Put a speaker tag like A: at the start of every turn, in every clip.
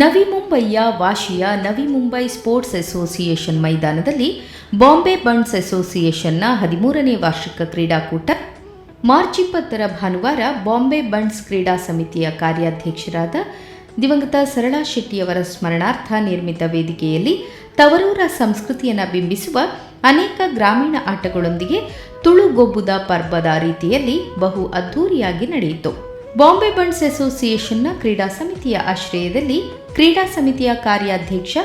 A: ನವಿ ಮುಂಬೈಯ ವಾಶಿಯ ನವಿ Mumbai sports association ಮೈದಾನದಲ್ಲಿ Bombay Bunts ಅಸೋಸಿಯೇಷನ್ನ 13ನೇ ವಾರ್ಷಿಕ ಕ್ರೀಡಾಕೂಟ ಮಾರ್ಚ್ 20ರ ಭಾನುವಾರ ಬಾಂಬೆ ಬಂಟ್ಸ್ ಕ್ರೀಡಾ ಸಮಿತಿಯ ಕಾರ್ಯಾಧ್ಯಕ್ಷರಾದ ದಿವಂಗತ ಸರಳಾ ಶೆಟ್ಟಿಯವರ ಸ್ಮರಣಾರ್ಥ ನಿರ್ಮಿತ ವೇದಿಕೆಯಲ್ಲಿ ತವರೂರ ಸಂಸ್ಕೃತಿಯನ್ನು ಬಿಂಬಿಸುವ ಅನೇಕ ಗ್ರಾಮೀಣ ಆಟಗಳೊಂದಿಗೆ ತುಳು ಗೊಬ್ಬುದ ಪರ್ಬದ ರೀತಿಯಲ್ಲಿ ಬಹು ಅದ್ಧೂರಿಯಾಗಿ ನಡೆಯಿತು. ಬಾಂಬೆ ಬಂಟ್ಸ್ ಅಸೋಸಿಯೇಷನ್ನ ಕ್ರೀಡಾ ಸಮಿತಿಯ ಆಶ್ರಯದಲ್ಲಿ ಕ್ರೀಡಾ ಸಮಿತಿಯ ಕಾರ್ಯಾಧ್ಯಕ್ಷ,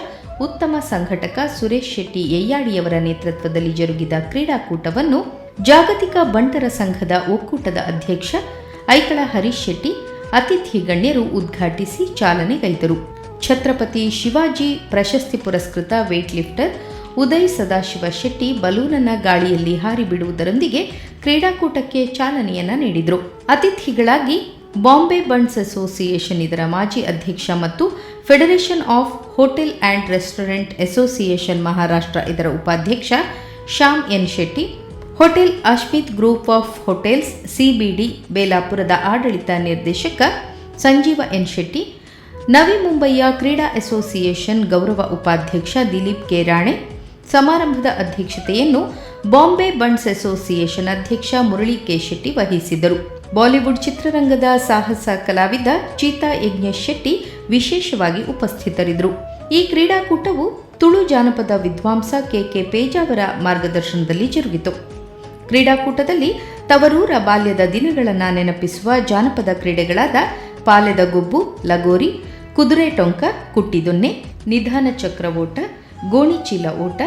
A: ಉತ್ತಮ ಸಂಘಟಕ ಸುರೇಶ್ ಶೆಟ್ಟಿ ಯಯ್ಯಾಡಿಯವರ ನೇತೃತ್ವದಲ್ಲಿ ಜರುಗಿದ ಕ್ರೀಡಾಕೂಟವನ್ನು ಜಾಗತಿಕ ಬಂಟರ ಸಂಘದ ಒಕ್ಕೂಟದ ಅಧ್ಯಕ್ಷ ಐಕಳ ಹರೀಶ್ ಶೆಟ್ಟಿ, ಅತಿಥಿ ಗಣ್ಯರು ಉದ್ಘಾಟಿಸಿ ಚಾಲನೆಗೈದರು. ಛತ್ರಪತಿ ಶಿವಾಜಿ ಪ್ರಶಸ್ತಿ ಪುರಸ್ಕೃತ ವೇಟ್ ಲಿಫ್ಟರ್ ಉದಯ್ ಸದಾಶಿವ ಶೆಟ್ಟಿ ಬಲೂನನ್ನ ಗಾಳಿಯಲ್ಲಿ ಹಾರಿಬಿಡುವುದರೊಂದಿಗೆ ಕ್ರೀಡಾಕೂಟಕ್ಕೆ ಚಾಲನೆಯನ್ನ ನೀಡಿದರು. ಅತಿಥಿಗಳಾಗಿ ಬಾಂಬೆ ಬಂಟ್ಸ್ ಅಸೋಸಿಯೇಷನ್ ಇದರ ಮಾಜಿ ಅಧ್ಯಕ್ಷ ಮತ್ತು Federation of Hotel and Restaurant Association Maharashtra ಇದರ ಉಪಾಧ್ಯಕ್ಷ Shyam N Shetty, hotel Ashmit group of hotels, CBD ಬೇಲಾಪುರದ ಆಡಳಿತ ನಿರ್ದೇಶಕ ಸಂಜೀವ ಎನ್ ಶೆಟ್ಟಿ, ನವಿ ಮುಂಬೈಯ ಕ್ರೀಡಾ ಅಸೋಸಿಯೇಷನ್ ಗೌರವ ಉಪಾಧ್ಯಕ್ಷ ದಿಲೀಪ್ ಕೆ ರಾಣೆ, ಸಮಾರಂಭದ ಅಧ್ಯಕ್ಷತೆಯನ್ನು ಬಾಂಬೆ ಬಂಟ್ಸ್ ಅಸೋಸಿಯೇಷನ್ ಅಧ್ಯಕ್ಷ ಮುರಳಿ ಕೆ ಶೆಟ್ಟಿ ವಹಿಸಿದ್ದರು. ಬಾಲಿವುಡ್ ಚಿತ್ರರಂಗದ ಸಾಹಸ ಕಲಾವಿದ ಚೀತಾ ಯಜ್ಞೇಶ್ ಶೆಟ್ಟಿ ವಿಶೇಷವಾಗಿ ಉಪಸ್ಥಿತರಿದ್ದರು. ಈ ಕ್ರೀಡಾಕೂಟವು ತುಳು ಜಾನಪದ ವಿದ್ವಾಂಸ ಕೆ ಕೆ ಪೇಜಾವರ ಮಾರ್ಗದರ್ಶನದಲ್ಲಿ ಜರುಗಿತು. ಕ್ರೀಡಾಕೂಟದಲ್ಲಿ ತವರೂರ ಬಾಲ್ಯದ ದಿನಗಳನ್ನು ನೆನಪಿಸುವ ಜಾನಪದ ಕ್ರೀಡೆಗಳಾದ ಪಾಲೆದ ಗೊಬ್ಬು, ಲಗೋರಿ, ಕುದುರೆ ಟೊಂಕ, ಕುಟ್ಟಿದೊನ್ನೆ, ನಿಧಾನ ಚಕ್ರ ಓಟ, ಗೋಣಿಚೀಲ ಓಟ,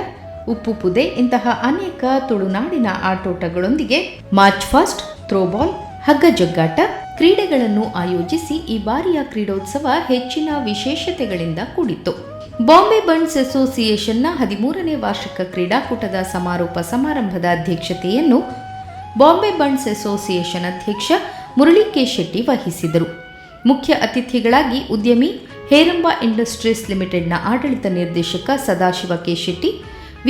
A: ಉಪ್ಪು ಪುದೆ ಇಂತಹ ಅನೇಕ ತುಳುನಾಡಿನ ಆಟೋಟಗಳೊಂದಿಗೆ ಮಾರ್ಚ್ ಫಾಸ್ಟ್, ಥ್ರೋಬಾಲ್, ಹಗ್ಗ ಜಗ್ಗಾಟ ಕ್ರೀಡೆಗಳನ್ನು ಆಯೋಜಿಸಿ ಈ ಬಾರಿಯ ಕ್ರೀಡೋತ್ಸವ ಹೆಚ್ಚಿನ ವಿಶೇಷತೆಗಳಿಂದ ಕೂಡಿತ್ತು. ಬಾಂಬೆ ಬಂಟ್ಸ್ ಅಸೋಸಿಯೇಷನ್ನ 13ನೇ ವಾರ್ಷಿಕ ಕ್ರೀಡಾಕೂಟದ ಸಮಾರೋಪ ಸಮಾರಂಭದ ಅಧ್ಯಕ್ಷತೆಯನ್ನು ಬಾಂಬೆ ಬಂಟ್ಸ್ ಅಸೋಸಿಯೇಷನ್ ಅಧ್ಯಕ್ಷ ಮುರಳಿ ಕೆ ಶೆಟ್ಟಿ ವಹಿಸಿದರು. ಮುಖ್ಯ ಅತಿಥಿಗಳಾಗಿ ಉದ್ಯಮಿ, ಹೇರಂಬ ಇಂಡಸ್ಟ್ರೀಸ್ ಲಿಮಿಟೆಡ್ನ ಆಡಳಿತ ನಿರ್ದೇಶಕ ಸದಾಶಿವ ಕೆ ಶೆಟ್ಟಿ,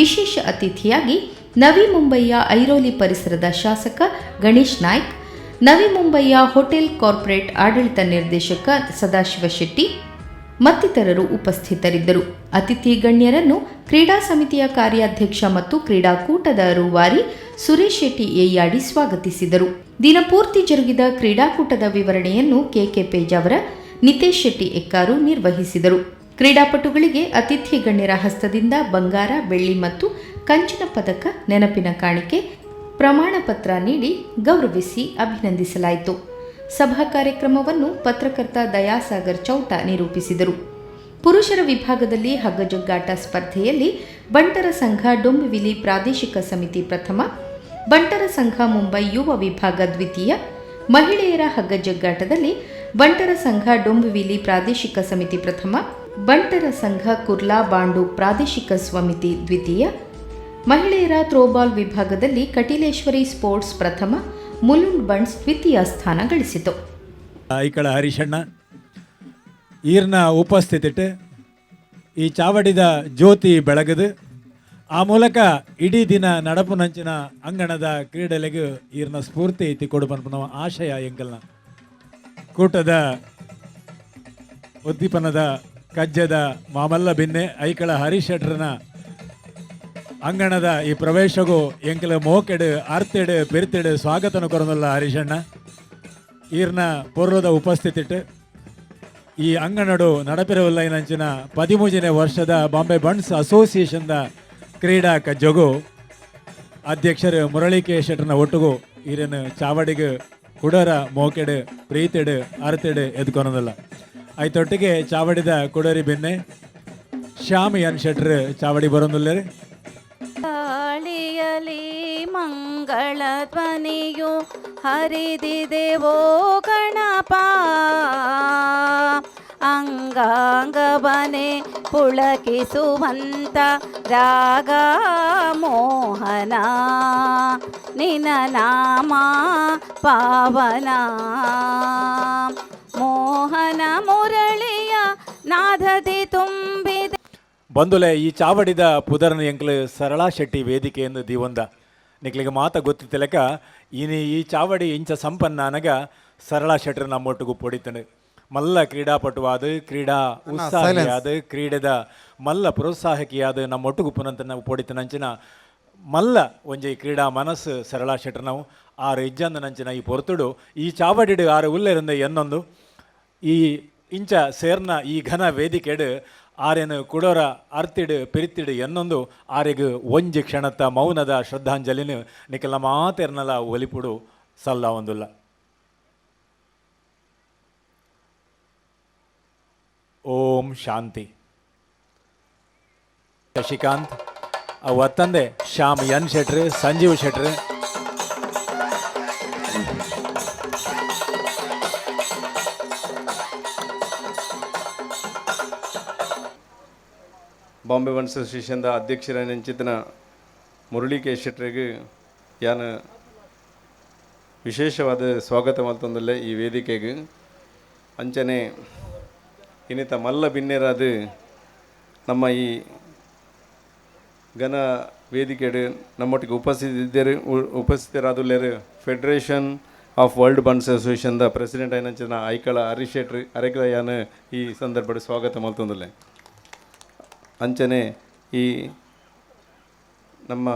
A: ವಿಶೇಷ ಅತಿಥಿಯಾಗಿ ನವಿ ಮುಂಬೈಯ ಐರೋಲಿ ಪರಿಸರದ ಶಾಸಕ ಗಣೇಶ್ ನಾಯ್ಕ್, ನವಿ ಮುಂಬೈಯ ಹೋಟೆಲ್ ಕಾರ್ಪೊರೇಟ್ ಆಡಳಿತ ನಿರ್ದೇಶಕ ಸದಾಶಿವ ಶೆಟ್ಟಿ ಮತ್ತಿತರರು ಉಪಸ್ಥಿತರಿದ್ದರು. ಅತಿಥಿ ಗಣ್ಯರನ್ನು ಕ್ರೀಡಾ ಸಮಿತಿಯ ಕಾರ್ಯಾಧ್ಯಕ್ಷ ಮತ್ತು ಕ್ರೀಡಾಕೂಟದ ರೂವಾರಿ ಸುರೇಶ್ ಶೆಟ್ಟಿ ಯಯ್ಯಾಡಿ ಸ್ವಾಗತಿಸಿದರು. ದಿನಪೂರ್ತಿ ಜರುಗಿದ ಕ್ರೀಡಾಕೂಟದ ವಿವರಣೆಯನ್ನು ಕೆಕೆ ಪೇಜಾವರ, ನಿತೇಶ್ ಶೆಟ್ಟಿ ಎಕ್ಕಾರು ನಿರ್ವಹಿಸಿದರು. ಕ್ರೀಡಾಪಟುಗಳಿಗೆ ಅತಿಥಿ ಗಣ್ಯರ ಹಸ್ತದಿಂದ ಬಂಗಾರ, ಬೆಳ್ಳಿ ಮತ್ತು ಕಂಚಿನ ಪದಕ, ನೆನಪಿನ ಕಾಣಿಕೆ, ಪ್ರಮಾಣ ಪತ್ರ ನೀಡಿ ಗೌರವಿಸಿ ಅಭಿನಂದಿಸಲಾಯಿತು. ಸಭಾ ಕಾರ್ಯಕ್ರಮವನ್ನು ಪತ್ರಕರ್ತ ದಯಾಸಾಗರ್ ಚೌಟ ನಿರೂಪಿಸಿದರು. ಪುರುಷರ ವಿಭಾಗದಲ್ಲಿ ಹಗ್ಗಜಗ್ಗಾಟ ಸ್ಪರ್ಧೆಯಲ್ಲಿ ಬಂಟರ ಸಂಘ ಡೊಂಬಿವಿಲಿ ಪ್ರಾದೇಶಿಕ ಸಮಿತಿ ಪ್ರಥಮ, ಬಂಟರ ಸಂಘ ಮುಂಬೈ ಯುವ ವಿಭಾಗ ದ್ವಿತೀಯ, ಮಹಿಳೆಯರ ಹಗ್ಗಜಗ್ಗಾಟದಲ್ಲಿ ಬಂಟರ ಸಂಘ ಡೊಂಬಿವಿಲಿ ಪ್ರಾದೇಶಿಕ ಸಮಿತಿ ಪ್ರಥಮ, ಬಂಟರ ಸಂಘ ಕುರ್ಲಾ ಬಾಂಡು ಪ್ರಾದೇಶಿಕ ಸಮಿತಿ ದ್ವಿತೀಯ, ಮಹಿಳೆಯರ ಥ್ರೋಬಾಲ್ ವಿಭಾಗದಲ್ಲಿ ಕಟಿಲೇಶ್ವರಿ ಸ್ಪೋರ್ಟ್ಸ್ ಪ್ರಥಮ, ಮುಲುಂಡ್ ಬಂಟ್ಸ್ ದ್ವಿತೀಯ ಸ್ಥಾನ ಗಳಿಸಿತು.
B: ಐಕಳ ಹರಿಶಣ್ಣ ಈರ್ನ ಉಪಸ್ಥಿತಿಟ್ಟು ಈ ಚಾವಡಿದ ಜ್ಯೋತಿ ಬೆಳಗದು, ಆ ಮೂಲಕ ಇಡೀ ದಿನ ನಡಪುನಂಚಿನ ಅಂಗಣದ ಕ್ರೀಡೆಲೆಗು ಈರ್ನ ಸ್ಫೂರ್ತಿ ತಿಕ್ಕೊಡು ಪನ್ಪುನ ಆಶಯ ಎಂಕಲ್ನ. ಕೂಟದ ಉದ್ದೀಪನದ ಕಜ್ಜದ ಮಾಮಲ್ಲ ಬಿನ್ನೆ ಐಕಳ ಹರೀಶ್ ಶೆಟ್ರನ ಅಂಗಣದ ಈ ಪ್ರವೇಶಗೂ ಎಂಕಲ ಮೋಕೆಡು, ಆರ್ತೆಡು, ಪೆರ್ತೆಡು ಸ್ವಾಗತನ ಕೊರನಲ್ಲ. ಹರೀಶಣ್ಣ, ಈರ್ನ ಪೂರ್ವದ ಉಪಸ್ಥಿತಿಟ್ಟು ಈ ಅಂಗನಡು ನಡಪಿರವುಲ್ಲೈನಂಚಿನ 13ನೇ ವರ್ಷದ ಬಾಂಬೆ ಬಂಟ್ಸ್ ಅಸೋಸಿಯೇಷನ್ದ ಕ್ರೀಡಾ ಕಜ್ಜೊಗು ಅಧ್ಯಕ್ಷರು ಮುರಳಿ ಕೆ ಶೆಟ್ಟರ್ನ ಒಟ್ಟುಗು ಈರನ್ನು ಚಾವಡಿಗೆ ಕುಡರ ಮೋಕೆಡು, ಪ್ರೀತಿಡು, ಅರತೆಡು ಎದ್ಕೊನದಲ್ಲ. ಐತೊಟ್ಟಿಗೆ ಚಾವಡಿದ ಕುಡರಿ ಬೆನ್ನೆ ಶ್ಯಾಮ್ ಎನ್ ಶೆಟ್ರ್ ಚಾವಡಿ ಬರೋದಿಲ್ಲ.
C: ಗಾಳಿಯಲಿ ಮಂಗಳ ಧ್ವನಿಯು ಹರಿದಿದೆವೋ ಗಣಪ, ಅಂಗಾಂಗವನೆ ಪುಳಕಿಸುವಂತ ರಾಗ ಮೋಹನ, ನಿನ ನಾಮ ಪಾವನ. ಮೋಹನ ಮುರಳಿಯ ನಾದದಿ ತುಂಬಿದೆ.
B: ಬಂದುಲೆ, ಈ ಚಾವಡಿದ ಪುದರ್ನ ಎಂಕ್ಲು ಸರಳಾ ಶೆಟ್ಟಿ ವೇದಿಕೆಯನ್ನು ದೀವೊಂದ. ನಿಕ್ಲಿಗೆ ಮಾತ ಗೊತ್ತಿತ್ತಲೆಕ ಇನಿ ಈ ಚಾವಡಿ ಇಂಚ ಸಂಪನ್ನ ಅನಗ ಸರಳಾ ಶೆಟ್ಟರ್ ನಮ್ಮೊಟ್ಟಿಗೂ ಪೊಡಿತನು. ಮಲ್ಲ ಕ್ರೀಡಾಪಟುವಾದ, ಕ್ರೀಡಾ ಉತ್ಸಾಹಿಯಾದ, ಕ್ರೀಡೆದ ಮಲ್ಲ ಪ್ರೋತ್ಸಾಹಕಿಯಾದ ನಮ್ಮ ಒಟ್ಟುಗು ಪುನಂತ ನಾವು ಪೊಡಿತನಂಚಿನ ಮಲ್ಲ ಒಂಜಿ ಕ್ರೀಡಾ ಮನಸ್ಸು ಸರಳಾ ಶೆಟ್ರ್ ನಾವು. ಆರು ಇಜ್ಜಂದನಂಚಿನ ಈ ಪೊರ್ತುಡು ಈ ಚಾವಡಿಡು ಆರು ಉಲ್ಲೆರಿಂದ ಎನ್ನೊಂದು ಈ ಇಂಚ ಸೇರ್ನ ಈ ಘನ ವೇದಿಕೆಡು ಆರೆನು ಕುಡೋರ ಅರ್ತಿಡು ಪಿರಿತಿಡು ಎನ್ನೊಂದು ಆರೆಗ್ ಒಂಜಿ ಕ್ಷಣತ್ತ ಮೌನದ ಶ್ರದ್ಧಾಂಜಲಿನ ನಿಕಲ ಮಾತೆರ್ನಲ ಒಲಿಪುಡು ಸಲ್ಲ ಒಂದುಲ್ಲ. ಓಂ ಶಾಂತಿ. ಶಶಿಕಾಂತ್ ಅವು ಅತ್ತಂದೆ ಶ್ಯಾಮ್ ಎನ್ ಶೆಟ್ರು, ಸಂಜೀವ್ ಶೆಟ್ರು,
D: ಬಾಂಬೆ ಬಂಡ್ಸ್ ಅಸೋಸಿಯೇಷನ್ದ ಅಧ್ಯಕ್ಷರಾದಂಚಿತ್ತಿನ ಮುರಳಿ ಕೆ ಶೆಟ್ರಿಗೆ ಯಾನ್ ವಿಶೇಷವಾದ ಸ್ವಾಗತ ಮಲ್ತೊಂದುಲ್ಲೆ ಈ ವೇದಿಕೆಗೆ. ಅಂಚನೆ ಇನ್ನಿತ ಮಲ್ಲ ಬಿನ್ನೆರಾದ ನಮ್ಮ ಈ ಘನ ವೇದಿಕೆಡ್ ನಮ್ಮೊಟ್ಟಿಗೆ ಉಪಸ್ಥಿತಿದ್ದರು ಉಪಸ್ಥಿತರಾದುಲ್ಲೆರ್ ಫೆಡರೇಷನ್ ಆಫ್ ವರ್ಲ್ಡ್ ಬಂಡ್ಸ್ ಅಸೋಸಿಯೇಷನ್ದ ಪ್ರೆಸಿಡೆಂಟ್ ಆಯಿನಂಚಿನ ಐಕಳ ಹರೀಶ್ ಶೆಟ್ರ್ ಅರೆಗ್ಲ ಯಾನ್ ಈ ಸಂದರ್ಭಡ್ ಸ್ವಾಗತ ಮಲ್ತೊಂದುಲ್ಲೆ. ಅಂಚನೆ ಈ ನಮ್ಮ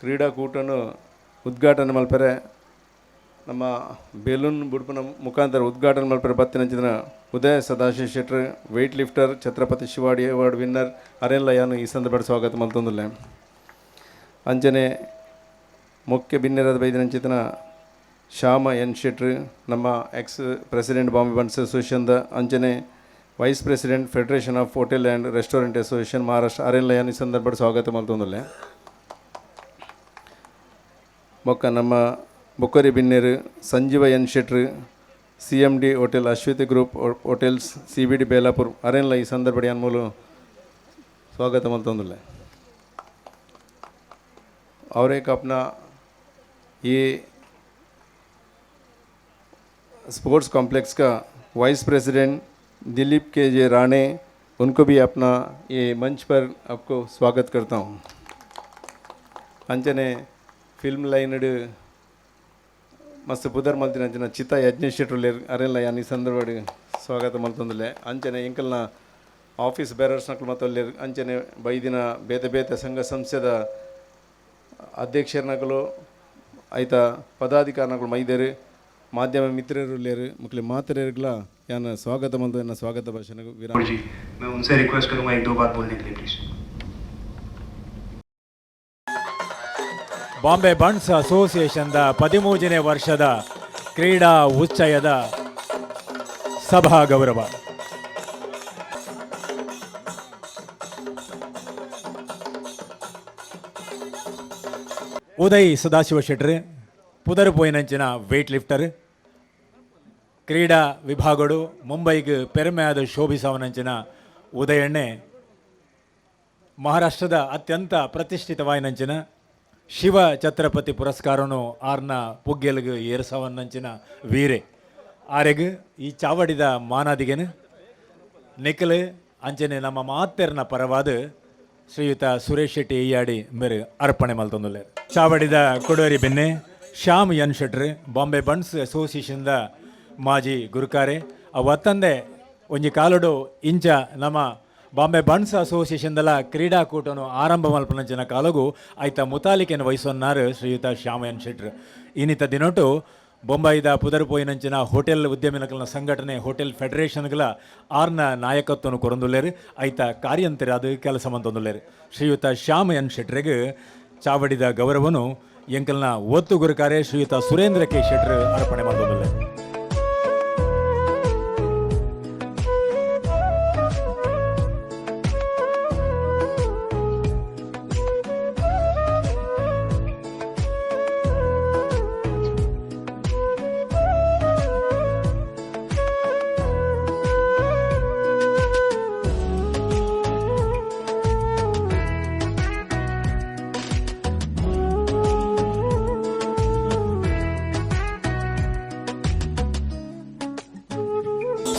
D: ಕ್ರೀಡಾಕೂಟನು ಉದ್ಘಾಟನೆ ಮಲ್ಪೆರೆ ನಮ್ಮ ಬೆಲೂನ್ ಬುಡ್ಪುನ ಮುಖಾಂತರ ಉದ್ಘಾಟನೆ ಮಲ್ಪೆರೆ ಬತ್ತಿನಂಚಿನ ಉದಯ ಸದಾಶಿವ ಶೆಟ್ರ್, weight lifter, Chhatrapati Shivaji award winner ಅರೆಲ್ಲ ಯಾನು ಈ ಸಂದರ್ಭ ಸ್ವಾಗತ ಮಲ್ತೊಂದುಲ್ಲೆ. ಅಂಚನೆ ಮುಖ್ಯ ಬಿನ್ನೆರಾದ ಬೈದಿನಂಚಿತನ ಶ್ಯಾಮ ಎನ್ ಶೆಟ್ರ್, ನಮ್ಮ ಎಕ್ಸ್ ಪ್ರೆಸಿಡೆಂಟ್ ಬಾಂಬೆ ಬಂಡ್ಸ್ ಅಸೋಸಿಯೇಷನ್ದ, ಅಂಚನೆ vice president federation of hotel and restaurant association Maharashtra ಅರೆಲ್ಲ ಯಾನ್ ಈ ಸಂದರ್ಭ ಸ್ವಾಗತ ಮಲ್ತೊಂದುಲ್ಲೆ. ಬೊಕ್ಕ ನಮ್ಮ ಬೊಕ್ಕರಿ ಬಿನ್ನೆರು ಸಂಜೀವ ಎನ್ ಶೆಟ್ರು, CMD hotel Ashwathi group hotels, CBD Belapur ಅರೆನ್ಲ ಈ ಸಂದರ್ಭ ಯಾನ್ ಮೂಲು ಸ್ವಾಗತ ಮಲ್ತೊಂದುಲ್ಲೆ. और एक अपना ये स्पोर्ट्स कॉम्प्लेक्स का वाइस प्रेसिडेंट दिलीप के जे राणे, उनको भी अपना ये मंच पर आपको स्वागत करता हूँ. ಅಂಚನೆ ಫಿಲ್ಮ್ ಲೈನ್ಡ್ ಮಸ್ತ್ ಪುದರ್ ಮಲ್ತಿನ ಅಂಚಿನ ಚಿತ್ತ ಯಜ್ಞೇಶ್ ಶೆಟ್ರು ಅರೆಲ್ಲ ಯಾನ್ ಈ ಸಂದರ್ಭಡ್ ಸ್ವಾಗತ ಮಲ್ತೊಂದುಲ್ಲೆ. ಅಂಚನೆ ಎಂಕಲ್ನ ಆಫೀಸ್ ಬೇರರ್ಸ್ ನಕಲು ಮತ್ತೊಲ್ಲೆರ್. ಅಂಚನೆ ಬೈದಿನ ಬೇತೆ ಬೇತೆ ಸಂಘ ಸಂಸ್ಥೆದ ಅಧ್ಯಕ್ಷರ್ನಕುಲು, ಐತ ಪದಾಧಿಕಾರಿನಕುಲು ಮೈದೇರು, ಮಾಧ್ಯಮ ಮಿತ್ರರು ಉಲ್ಲೆರ್. ಮುಕ್ಲೆ ಮಾತೆರೆಗ್ಲ ಯಾನ್ ಸ್ವಾಗತ ಮಲ್ತು ಎನ್ನ ಸ್ವಾಗತ ಭಾಷಣ ವಿರಾಮ.
E: जी, मैं उनसे रिक्वेस्ट करूंगा एक दो बात बोलने के लिए, प्लीज.
B: ಬಾಂಬೆ ಬಂಡ್ಸ್ ಅಸೋಸಿಯೇಷನ್ದ 13ನೇ ವರ್ಷದ ಕ್ರೀಡಾ ಉಚ್ಚಯದ ಸಭಾ ಗೌರವ. ಉದಯ್ ಸದಾಶಿವ ಶೆಟ್ರ್, ಪುದರ್ ಪೋಯಿನಂಚಿನ ವೆಯ್ಟ್ ಲಿಫ್ಟರ್, ಕ್ರೀಡಾ ವಿಭಾಗಡು ಮುಂಬೈಗೆ ಪೆರ್ಮೆಯಾದ ಶೋಭಿಸವನಂಚಿನ ಉದಯಣ್ಣೆ ಮಹಾರಾಷ್ಟ್ರದ ಅತ್ಯಂತ ಪ್ರತಿಷ್ಠಿತವಾಯಿನಂಚಿನ ಶಿವ ಛತ್ರಪತಿ ಪುರಸ್ಕಾರನು ಆರ್ನ ಪುಗ್ಗೆಲ್ಗ್ ಏರ್ಸವನ್ನಂಚಿನ ವೀರೆ. ಆರೆಗ್ ಈ ಚಾವಡಿದ ಮಾನಾದಿಗೆನು ನಿಖಲ್ ಅಂಚನೆ ನಮ್ಮ ಮಾತೆರ್ನ ಪರವಾದ ಶ್ರೀಯುತ ಸುರೇಶ್ ಶೆಟ್ಟಿ ಈಯಾಡಿ ಮೇರು ಅರ್ಪಣೆ ಮಲ್ತೊಂದುಲ್ಲೆರ್. ಚಾವಡಿದ ಕೊಡೋರಿ ಬೆನ್ನೆ ಶ್ಯಾಮ್ ಎನ್ ಶೆಟ್ರ್, ಬಾಂಬೆ ಬಂಡ್ಸ್ ಅಸೋಸಿಯೇಷನ್ದ ಮಾಜಿ ಗುರುಕಾರೆ. ಅವು ಅತ್ತಂದೆ ಒಂಜಿ ಕಾಲುಡು ಇಂಚ ನಮ್ಮ ಬಾಂಬೆ ಬಂಡ್ಸ್ ಅಸೋಸಿಯೇಷನ್ದಲ ಕ್ರೀಡಾಕೂಟನು ಆರಂಭ ಮಲ್ಪನಂಚಿನ ಕಾಲಗು ಆಯ್ತ ಮುತಾಲಿಕೆಯನ್ನು ವಹಿಸೊನ್ನಾರು ಶ್ರೀಯುತ ಶ್ಯಾಮ ಎನ್ ಶೆಟ್ರ್. ಇನ್ನಿತ ದಿನೊಟು ಬೊಂಬಾಯಿದ ಪುದರ್ ಪೋಯಿನಂಚಿನ ಹೋಟೆಲ್ ಉದ್ಯಮಿನಕಲ್ನ ಸಂಘಟನೆ ಹೋಟೆಲ್ ಫೆಡರೇಷನ್ಗಳ ಆರ್ನ ನಾಯಕತ್ವನು ಕೊರೊಂದುಲ್ಲೆರ್, ಐತ ಕಾರ್ಯಂತರಾದ ಕೆಲಸ ಮಂತೊಂದುಲ್ಲೆರ್. ಶ್ರೀಯುತ ಶ್ಯಾಮ ಎನ್ ಶೆಟ್ರೆಗ್ ಚಾವಡಿದ ಗೌರವನು ಎಂಕಲ್ನ ಒತ್ತು ಗುರುಕಾರೆ ಶ್ರೀಯುತ ಸುರೇಂದ್ರ ಕೆ ಶೆಟ್ರ್ ಅರ್ಪಣೆ ಮಂತೊಂದುಲ್ಲೆರ್.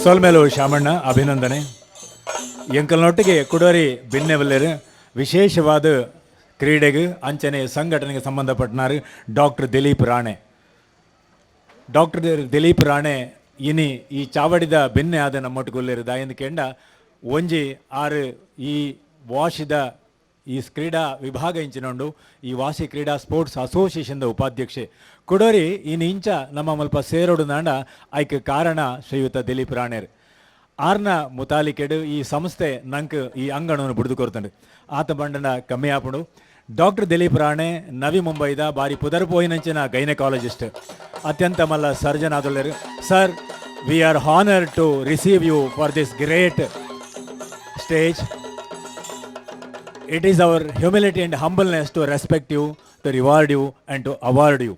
B: ಸೊಲ್ಮೇಲು ಶಾಮಣ್ಣ, ಅಭಿನಂದನೆ. ಎಂಕಲ್ನೊಟ್ಟಿಗೆ ಕುಡೋರಿ ಬಿನ್ನೆವಲ್ಲೆರ್ ವಿಶೇಷವಾದ ಕ್ರೀಡೆಗೆ ಅಂಚನೆ ಸಂಘಟನೆಗೆ ಸಂಬಂಧಪಟ್ಟನಾರು ಡಾಕ್ಟರ್ ದಿಲೀಪ್ ರಾಣೆ. ಡಾಕ್ಟರ್ ದಿಲೀಪ್ ರಾಣೆ ಇನಿ ಈ ಚಾವಡಿದ ಬೆನ್ನೆ ಆದ ನಮ್ಮೊಟ್ಟುಗೊಲ್ಲೇರು ದಾಯಂದು ಕೆಂಡ ಒಂಜಿ ಆರು ಈ ವಾಶಿದ ಈ ಕ್ರೀಡಾ ವಿಭಾಗ ಇಂಚಿನೊಂಡು ಈ ವಾಸಿ ಕ್ರೀಡಾ ಸ್ಪೋರ್ಟ್ಸ್ ಅಸೋಸಿಯೇಷನ್ದ ಉಪಾಧ್ಯಕ್ಷೆ ಕುಡೋರಿ ಇನ್ ಇಂಚ ನಮ್ಮ ಮಲ್ಪ ಸೇರೋಡು ನಾಂಡ ಐಕ್ ಕಾರಣ ಶ್ರೀಯುತ ದಿಲೀಪ್ ರಾಣೇರ್. ಆರ್ನ ಮುತಾಲಿಕೆಡು ಈ ಸಂಸ್ಥೆ ನಂಕ್ ಈ ಅಂಗಣವನ್ನು ಬುಡಿದು ಕೊರ್ತಂಡು. ಆತ ಬಂಡನ ಕಮ್ಮಿ ಆಪುಂಡು. ಡಾಕ್ಟರ್ ದಿಲೀಪ್ ರಾಣೆ ನವಿ ಮುಂಬೈದ ಬಾರಿ ಪುದರ್ಪೋಯಿನಂಚಿನ ಗೈನಕಾಲಜಿಸ್ಟ್, ಅತ್ಯಂತ ಮಲ್ಲ surgeon ಆದುಲ್ಲೇರು. Sir, we are honour to receive you for this great stage. It is our humility and humbleness to respect you, to reward you and to award you.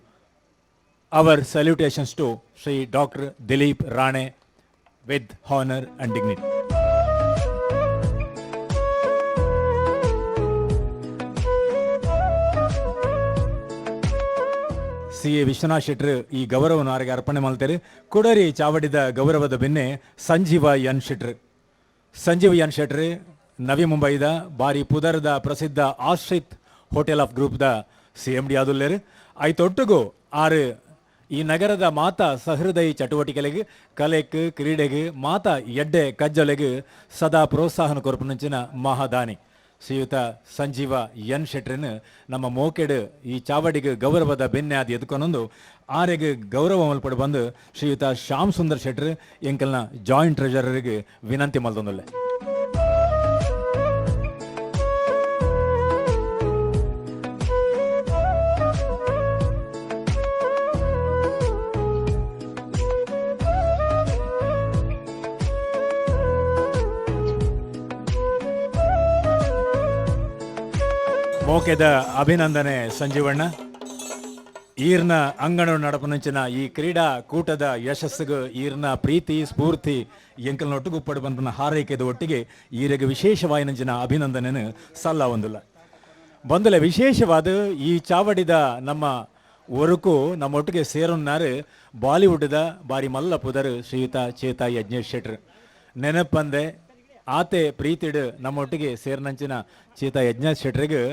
B: Our salutations to Shri Doctor Dilip Rane with honour and dignity. C A Vishwanath Shettar ಈ ಗೌರವವನ್ನು ಆರಿಗೆ ಅರ್ಪಣೆ ಮಾಡ್ತಾರೆ. ಕುಡರಿ ಚಾವಡಿದ ಗೌರವದ ಬೆನ್ನೆ ಸಂಜೀವ ಎನ್ ಶೆಟ್ರು. ಸಂಜೀವ ಎನ್ ಶೆಟ್ರು ನವಿ ಮುಂಬೈದ ಬಾರಿ ಪುದರ್ದ ಪ್ರಸಿದ್ಧ Ashrith hotel of ಗ್ರೂಪ್ದ CMD ಆದುಲ್ಲೇರು. ಐತೊಟ್ಟುಗು ಆರು ಈ ನಗರದ ಮಾತಾ ಸಹೃದಯಿ ಚಟುವಟಿಕೆಲೆಗ್, ಕಲೆಕ್, ಕ್ರೀಡೆಗ್, ಮಾತಾ ಎಡ್ಡೆ ಕಜ್ಜಲೆಗ್ ಸದಾ ಪ್ರೋತ್ಸಾಹನ ಕೊರ್ಪುನಂಚಿನ ಮಹಾದಾನಿ ಶ್ರೀಯುತ ಸಂಜೀವ ಎನ್ ಶೆಟ್ರನ್ ನಮ್ಮ ಮೋಕೆಡ್ ಈ ಚಾವಡಿಗೆ ಗೌರವದ ಬೆನ್ನೆ ಆದಿ ಎದ್ಕೊನೊಂದು ಆರೆಗ್ ಗೌರವ ಮಲ್ಪಡು ಬಂದು ಶ್ರೀಯುತ ಶ್ಯಾಮ್ ಸುಂದರ್ ಶೆಟ್ರ್ ಎಂಕಲ್ನ ಜಾಯಿಂಟ್ ಟ್ರೆಜರರ್ಗೆ ವಿನಂತಿ ಮಲ್ತೊಂದುಲ್ಲೆ. ಮೋಕೆದ ಅಭಿನಂದನೆ ಸಂಜೀವಣ್ಣ. ಈರ್ನ ಅಂಗಣ ನಡಪನಂಚಿನ ಈ ಕ್ರೀಡಾ ಕೂಟದ ಯಶಸ್ಸಿಗೆ ಈರ್ನ ಪ್ರೀತಿ ಸ್ಫೂರ್ತಿ ಎಂಕಲ್ನೊಟ್ಟುಗುಪ್ಪಡು ಬಂದನ ಹಾರೈಕೆದ ಒಟ್ಟಿಗೆ ಈರೆಗೆ ವಿಶೇಷವಾಯಿನಂಚಿನ ಅಭಿನಂದನೆನು ಸಲ್ಲ ಒಂದುಲ್ಲ. ಬಂದಲೆ ವಿಶೇಷವಾದ ಈ ಚಾವಡಿದ ನಮ್ಮ ಒರುಕು ನಮ್ಮೊಟ್ಟಿಗೆ ಸೇರೊನ್ನಾರು ಬಾಲಿವುಡ್ದ ಬಾರಿ ಮಲ್ಲ ಪುದರು ಶ್ರೀಯುತ ಚೇತಾ ಯಜ್ಞೇಶ್ ಶೆಟ್ರ್. ನೆನಪಂದೆ ಆತೆ ಪ್ರೀತಿಡು ನಮ್ಮೊಟ್ಟಿಗೆ ಸೇರ್ನಂಚಿನ ಚೇತಾ ಯಜ್ಞೇಶ್ ಶೆಟ್ರಿಗೆ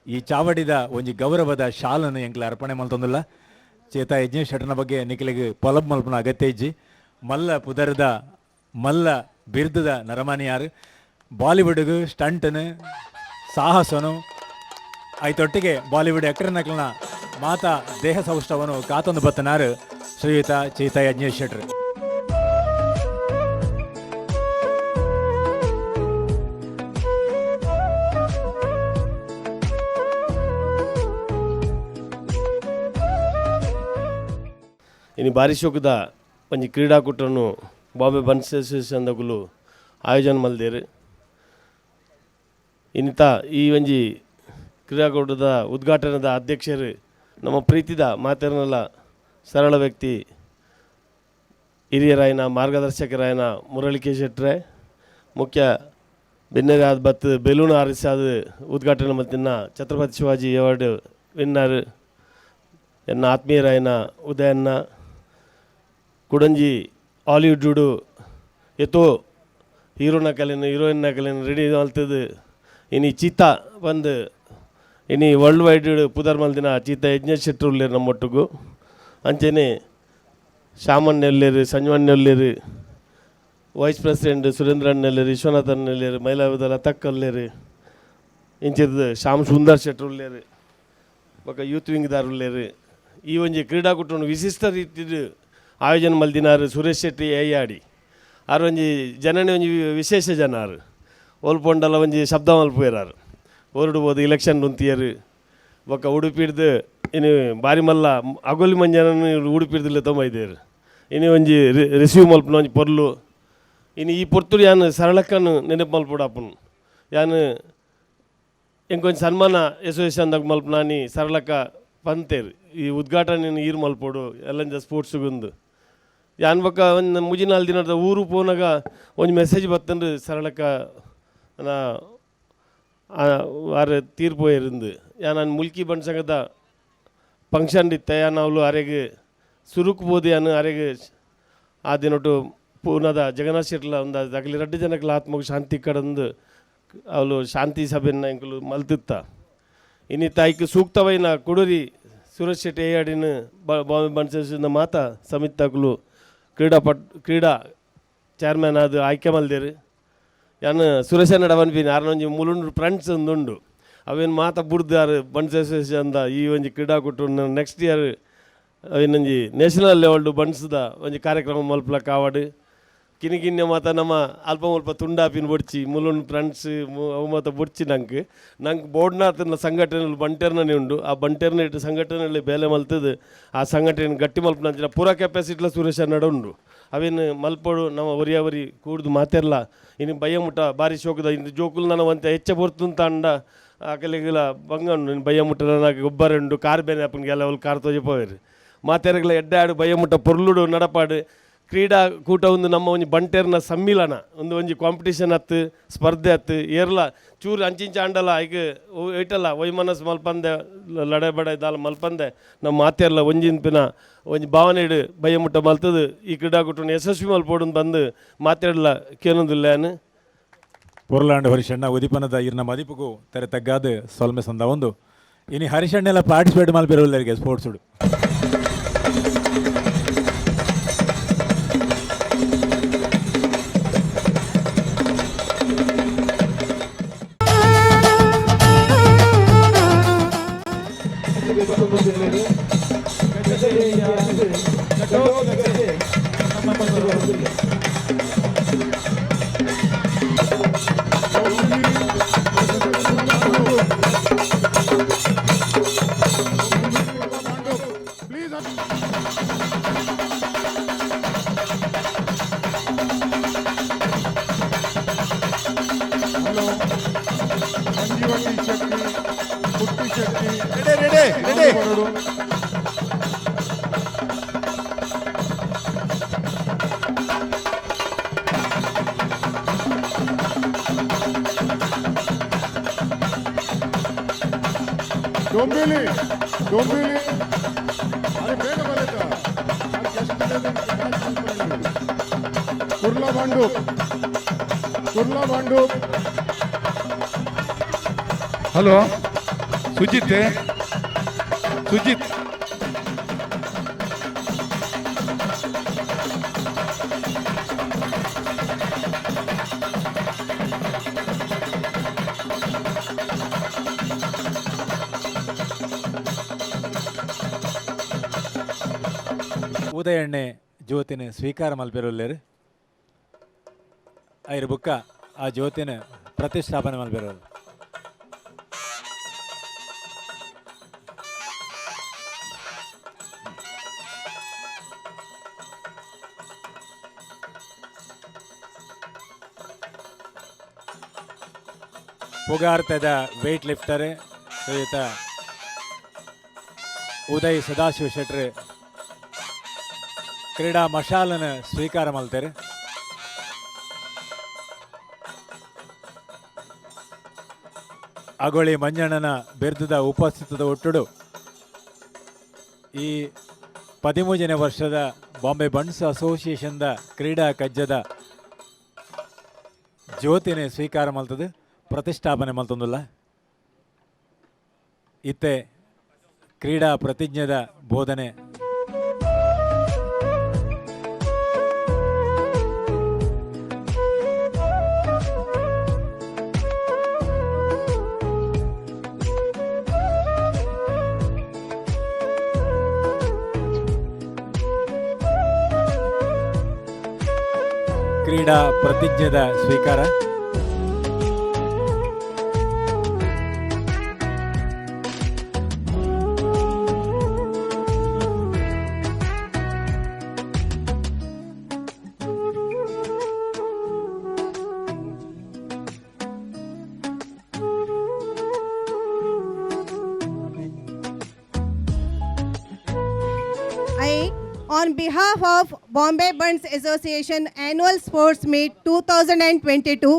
B: ಈ ಚಾವಡಿದ ಒಂಜಿ ಗೌರವದ ಶಾಲನ್ನು ಎಂಕ್ಲ ಅರ್ಪಣೆ ಮಲ್ತೊಂದುಲ್ಲ. ಚೇತಾ ಯಜ್ಞೇಶ್ ಶೆಟ್ರನ ಬಗ್ಗೆ ನಿಖಲಿಗೆ ಪೊಲಬ್ ಮಲ್ಪನ ಅಗತ್ಯ ಇಜ್ಜಿ. ಮಲ್ಲ ಪುದರ್ದ ಮಲ್ಲ ಬಿರ್ದದ ನರಮಾನಿಯಾರು, ಬಾಲಿವುಡ್ಗ್ ಸ್ಟಂಟನು ಸಾಹಸನು ಐತೊಟ್ಟಿಗೆ ಬಾಲಿವುಡ್ ಆಕ್ಟರ್ನಕ್ಲನ ಮಾತಾ ದೇಹ ಸೌಷ್ಠವನ್ನು ಕಾತೊಂದು ಬತ್ತನಾರು ಶ್ರೀಯುತ ಚೇತಾ ಯಜ್ಞೇಶ್ ಶೆಟ್ರು.
F: ಇನಿ ಬಾರಿ ಶೋಕದ ಒಂಜಿ ಕ್ರೀಡಾಕೂಟನು ಬಾಂಬೆ ಬನ್ಸ್ ಅಸೋಸಿಯೇಷನ್ ದಕುಲು ಆಯೋಜನೆ ಮಲ್ದೇರು. ಇನ್ನಿತ ಈ ಒಂಜಿ ಕ್ರೀಡಾಕೂಟದ ಉದ್ಘಾಟನೆದ ಅಧ್ಯಕ್ಷರು ನಮ್ಮ ಪ್ರೀತಿದ ಮಾತೆರ್ನಲ ಸರಳ ವ್ಯಕ್ತಿ ಹಿರಿಯರಾಯನ ಮಾರ್ಗದರ್ಶಕರಾಯನ ಮುರಳಿ ಕೆ ಶೆಟ್ರೆ, ಮುಖ್ಯ ಬಿನ್ನೆರಾದ ಬತ್ತು ಬೆಲೂನ್ ಆರಿಸಾದ ಉದ್ಘಾಟನೆ ಮಲ್ತಿನ ಛತ್ರಪತಿ ಶಿವಾಜಿ ಅವಾರ್ಡ್ ವಿನ್ನರ್ ಎನ್ನ ಆತ್ಮೀಯರಾಯನ ಉದಯನ್ನ, ಕುಡಂಜಿ ಹಾಲಿವುಡ್ ಎತ್ತೋ ಹೀರೋನ ಕಲೆನ ಹೀರೋಯಿನ್ ಕಲೆನ ರೆಡಿ ಮಲ್ತದು ಇನಿ ಚೀತಾ ಬಂದು ಇನಿ ವರ್ಲ್ಡ್ ವೈಡ್ ಪುದರ್ ಮಲ್ದಿನ ಚೀತಾ ಯಜ್ಞೇಶ್ ಶೆಟ್ರು ಉಲ್ಲೇರು ನಮ್ಮೊಟ್ಟುಗು. ಅಂಚೆನೆ ಶಾಮಣ್ಣೆಲ್ಲೇರು, ಸಂಜೀವಣ್ಣೆಲ್ಲೇರು, ವೈಸ್ ಪ್ರೆಸಿಡೆಂಟ್ ಸುರೇಂದ್ರ ಅಣ್ಣೆಲ್ಲೇರು, ವಿಶ್ವನಾಥ್ ಅಣ್ಣೆಲ್ಲೇರು, ಮೈಲಾರದ ಲತಕ್ಕ ಉಲ್ಲೇರು, ಇಂಚಿರ್ದು ಶ್ಯಾಮ್ ಸುಂದರ್ ಶೆಟ್ರು ಉಲ್ಲೇರು, ಬೊಕ್ಕ ಯೂತ್ ವಿಂಗ್ದಾರ್ ಉಲ್ಲೇರು. ಈ ಒಂಜಿ ಕ್ರೀಡಾಕೂಟನು ವಿಶಿಷ್ಟ ರೀತಿಡ್ ಆಯೋಜನೆ ಮಲ್ದಿನಾರು ಸುರೇಶ್ ಶೆಟ್ಟಿ ಏಯಾಡಿ. ಆರ್ ಒಂಜಿ ಜನನೆ ಒಂಜಿ ವಿಶೇಷ ಜನ. ಆರು ಓಲ್ಪೊಂಡಲ ಒಂಜಿ ಶಬ್ದ ಮಲ್ಪುವೆರಾರು. ಓರುಡು ಪೋದು ಇಲೆಕ್ಷನ್ ಉಂತಿಯರು. ಬೊಕ್ಕ ಉಡುಪಿಡ್ದು ಇನಿ ಬಾರಿ ಮಲ್ಲ ಅಗೋಲಿ ಮಂಜನನ್ ಉಡುಪಿಡ್ದು ತೊಂಬೈದೇರು. ಇನಿ ಒಂಜಿ ರಿಸೀವ್ ಮಲ್ಪುನ ಒಂಜಿ ಪೊರ್ಲು. ಇನಿ ಈ ಪೊರ್ತುಡು ಯಾನ್ ಸರಳಕ್ಕನ್ ನೆನಪು ಮಲ್ಪೊಡಾಪುಂಡು. ಯಾನ್ ಎಂಕೊಂಜಿ ಸನ್ಮಾನ ಅಸೋಸಿಯೇಷನ್ದಾಗ ಮಲ್ಪುನಾನಿ ಸರಳಕ್ಕ ಪಂತೇರು ಈ ಉದ್ಘಾಟನೆ ಈರ್ ಮಲ್ಪೊಡು ಎಲ್ಲಂಜ ಸ್ಪೋರ್ಟ್ಸ್ಗುಂದು. ಯಾನ್ ಬೊಕ್ಕ ಒಂದು ಮುಜಿ ನಾಲ್ ದಿನದ ಊರು ಪೋನಾಗ ಒಂಜಿ ಮೆಸೇಜ್ ಬತ್ತಂದು ಸರಳಕ್ಕ ನಾ ವಾರ ತೀರ್ಪು ಪೋಯೆರಿಂದು. ಯಾನ್ ಮುಲ್ಕಿ ಬಂಟ್ ಸಂಘದ ಫಂಕ್ಷನ್ ಇತ್ತೆ. ಯಾನ್ ಅವ್ಲು ಅರೆಗ್ ಸುರುಕು ಪೋದು ಯಾನ್ ಅರೆಗ್ ಆ ದಿನೊಟು ಪೂನದ ಜಗನ್ನಾಥ ಶೆಟ್ಲ ಒಂದು ಅಗಲಿ ರಡ್ಡು ಜನಕ್ಲ ಆತ್ಮಗ್ ಶಾಂತಿ ಕಡಂದು ಅವಳು ಶಾಂತಿ ಸಭೆಯನ್ನು ಎಂಕುಲು ಮಲ್ತಿತ್ತ. ಇನ್ನಿತ್ತ ಐಕ್ ಸೂಕ್ತವೈನ ಕುಡೂರಿ ಸುರೇಶ್ ಶೆಟ್ಟಿ ಏಯಾಡಿನ ಬಾಂಬೆ ಬಂಟ್ಸ್ ಮಾತಾ ಸಮಿತಿದಕುಲು ಕ್ರೀಡಾ ಚೇರ್ಮನ್ ಅದು ಆಯ್ಕೆ ಮಲ್ದೇರು. ಯಾನ್ ಸುರೇಶ್ ನಡವನ್ಪಿನ ಆರ್ನ ಒಂಜಿ ಮುಲುಂಡು ಫ್ರೆಂಡ್ಸ್ ಉಂಡು. ಅವೇನು ಮಾತ ಬುಡ್ದಾರು ಬಂಟ್ಸ್ ಅಸೋಸಿಯೇಷನ್ ಈ ಒಂಜಿ ಕ್ರೀಡಾಕೂಟ ನೆಕ್ಸ್ಟ್ ಇಯರ್ ಅವೇನೊಂಜಿ ನ್ಯಾಷನಲ್ ಲೆವೆಲ್ಡ್ ಬಂಟ್ಸ್ದ ಒಂಜಿ ಕಾರ್ಯಕ್ರಮ ಮಲ್ಪಲಕ್ಕ ಆವಡ್. ಕಿನಿ ಕಿನ್ಯ ಮಾತ ನಮ್ಮ ಅಲ್ಪ ಮುಲ್ಪ ತುಂಡಾಪಿನ ಬೊಡ್ಚಿ, ಮುಲುಂಡು ಫ್ರೆಂಡ್ಸ್ ಅವು ಮಾತ ಬೊಡ್ಚಿ. ನಂಗೆ ನಂಗೆ ಬೋರ್ಡ್ನಾಥನ ಸಂಘಟನೆలు ಬಂಟೆರ್ನನೇ ಉಂಡು. ಆ ಬಂಟೆರ್ನ ಇಟ್ಟು ಸಂಘಟನೆಯಲ್ಲಿ ಬೇಲೆ ಮಲ್ತದು ಆ ಸಂಘಟನೆ ಗಟ್ಟಿ ಮಲ್ಪನಂಚಿನ ಪೂರಾ ಕೆಪಾಸಿಟಿಲ ಸುರೇಶ್ ನಡ ಉಂಡು. ಅವೇನು ಮಲ್ಪೊಡು ನಮ್ಮ ಒರಿಯ ಒರಿ ಕೂಡ್ದು ಮಾತೆರ್ಲ. ಇನ್ನು ಬಯ್ಯ ಮುಟ್ಟ ಬಾರಿ ಶೋಕದ ಇನ್ನು ಜೋಕುಲು ನನ್ನ ಒಂತೆ ಹೆಚ್ಚ ಪೊರ್ತುಂತ ಅಂಡ ಅಕಲಿಗಿಲ ಬಂಗ ಉಂಡು. ಇನ್ನು ಬಯ್ಯ ಮುಟ್ಟ ನನಗೆ ಗೊಬ್ಬರ ಉಂಡು, ಕಾರ್ ಬೇನೆ ಅಪ್ಪನಿಗೆ ಎಲ್ಲ ಕಾರ್ ತೋಜಪೋವೇರು. ಮಾತೆರಗ್ಲ ಎಡ್ಡೆ ಆಡು, ಬಯ್ಯ ಮುಟ್ಟ ಪೊರ್ಲುಡು ನಡಪಾಡು. ಕ್ರೀಡಾಕೂಟ ಒಂದು ನಮ್ಮ ಒಂಜಿ ಬಂಟೆರ್ನ ಸಮ್ಮಿಲನ ಒಂದು ಒಂಜಿ ಕಾಂಪಿಟೇಷನ್ ಅತ್ತು, ಸ್ಪರ್ಧೆ ಅತ್ತು. ಏರ್ಲ ಚೂರು ಅಂಚಿಂಚ ಆಂಡಲ ಐಕ್ ಇಟ್ಟಲ್ಲ ವೈಮನಸ್ ಮಲ್ಪಂದೆ, ಲಡೆ ಬಡೆ ದಾಲ ಮಲ್ಪಂದೆ ನಮ್ಮ ಮಾತೆರ್ಲ ಒಂಜಿನ್ಪಿನ ಒಂಜಿ ಭಾವನೆ ಇಡು ಬಯ್ಯ ಮುಟ್ಟ ಮಲ್ತದು ಈ ಕ್ರೀಡಾಕೂಟನ ಯಶಸ್ವಿ ಮಲ್ಪೋಡು ಬಂದು ಮಾತೆರ್ಲ ಕೇನೊಂದಿಲ್ಲ.
B: ಪೊರ್ಲಾಂಡ್ ಹರಿಶಣ್ಣ, ಉದಿಪನದ ಇರ್ನ ಮದಿಪುಗು ತೆರೆ ತಗ್ಗಾದ ಸೊಲ್ಮೆ ಸಂದ ಒಂದು. ಇನಿ ಹರಿಶಣ್ಣೆಲ್ಲ ಪಾರ್ಟಿಸಿಪೇಟ್ ಮಲ್ಪಿರುವಲ್ಲರಿಗೆ ಸ್ಪೋರ್ಟ್ಸ್.
G: ಡೊಂಬಿಲಿ, ಡೊಂಬಿಲಿ, ಅರೆ ಬೇಗ ಬರತ್ತ. ಕುರ್ಲಾ ಭಾಂಡೂಪ್, ಕುರ್ಲಾ ಭಾಂಡೂಪ್.
H: ಹಲೋ ಸುಜಿತ್, ಸುಜಿತ್.
B: ಉದಯಣ್ಣೆ ಜ್ಯೋತಿನ ಸ್ವೀಕಾರ ಮಲ್ಪೆರುಲ್ಲೇರು. ಐರು ಬುಕ್ಕ ಆ ಜ್ಯೋತಿನ ಪ್ರತಿಷ್ಠಾಪನೆ ಮಲ್ಪೆರೋರು. ಪುಗಾರ್ತದ ವೆಯ್ಟ್ ಲಿಫ್ಟರ್ ಶ್ರೀಯುತ ಉದಯ್ ಸದಾಶಿವ ಶೆಟ್ರ್ ಕ್ರೀಡಾ ಮಶಾಲನ ಸ್ವೀಕಾರ ಮಲ್ತೇರು. ಅಗೊಳಿ ಮಂಜಣ್ಣನ ಬಿರುದದ ಉಪಸ್ಥಿತದ ಒಟ್ಟುಡು ಈ 13ನೇ ವರ್ಷದ ಬಾಂಬೆ ಬಂಟ್ಸ್ ಅಸೋಸಿಯೇಷನ್ದ ಕ್ರೀಡಾ ಕಜ್ಜದ ಜ್ಯೋತಿನೇ ಸ್ವೀಕಾರ ಮಲ್ತದು ಪ್ರತಿಷ್ಠಾಪನೆ ಮಲ್ತೊಂದುಲ್ಲ. ಇತ್ತೆ ಕ್ರೀಡಾ ಪ್ರತಿಜ್ಞೆದ ಬೋಧನೆ. ಕ್ರೀಡಾ ಪ್ರತಿಜ್ಞೆದ ಸ್ವೀಕಾರ.
I: I, on behalf of Bombay Bunts Association Annual Sports Meet 2022,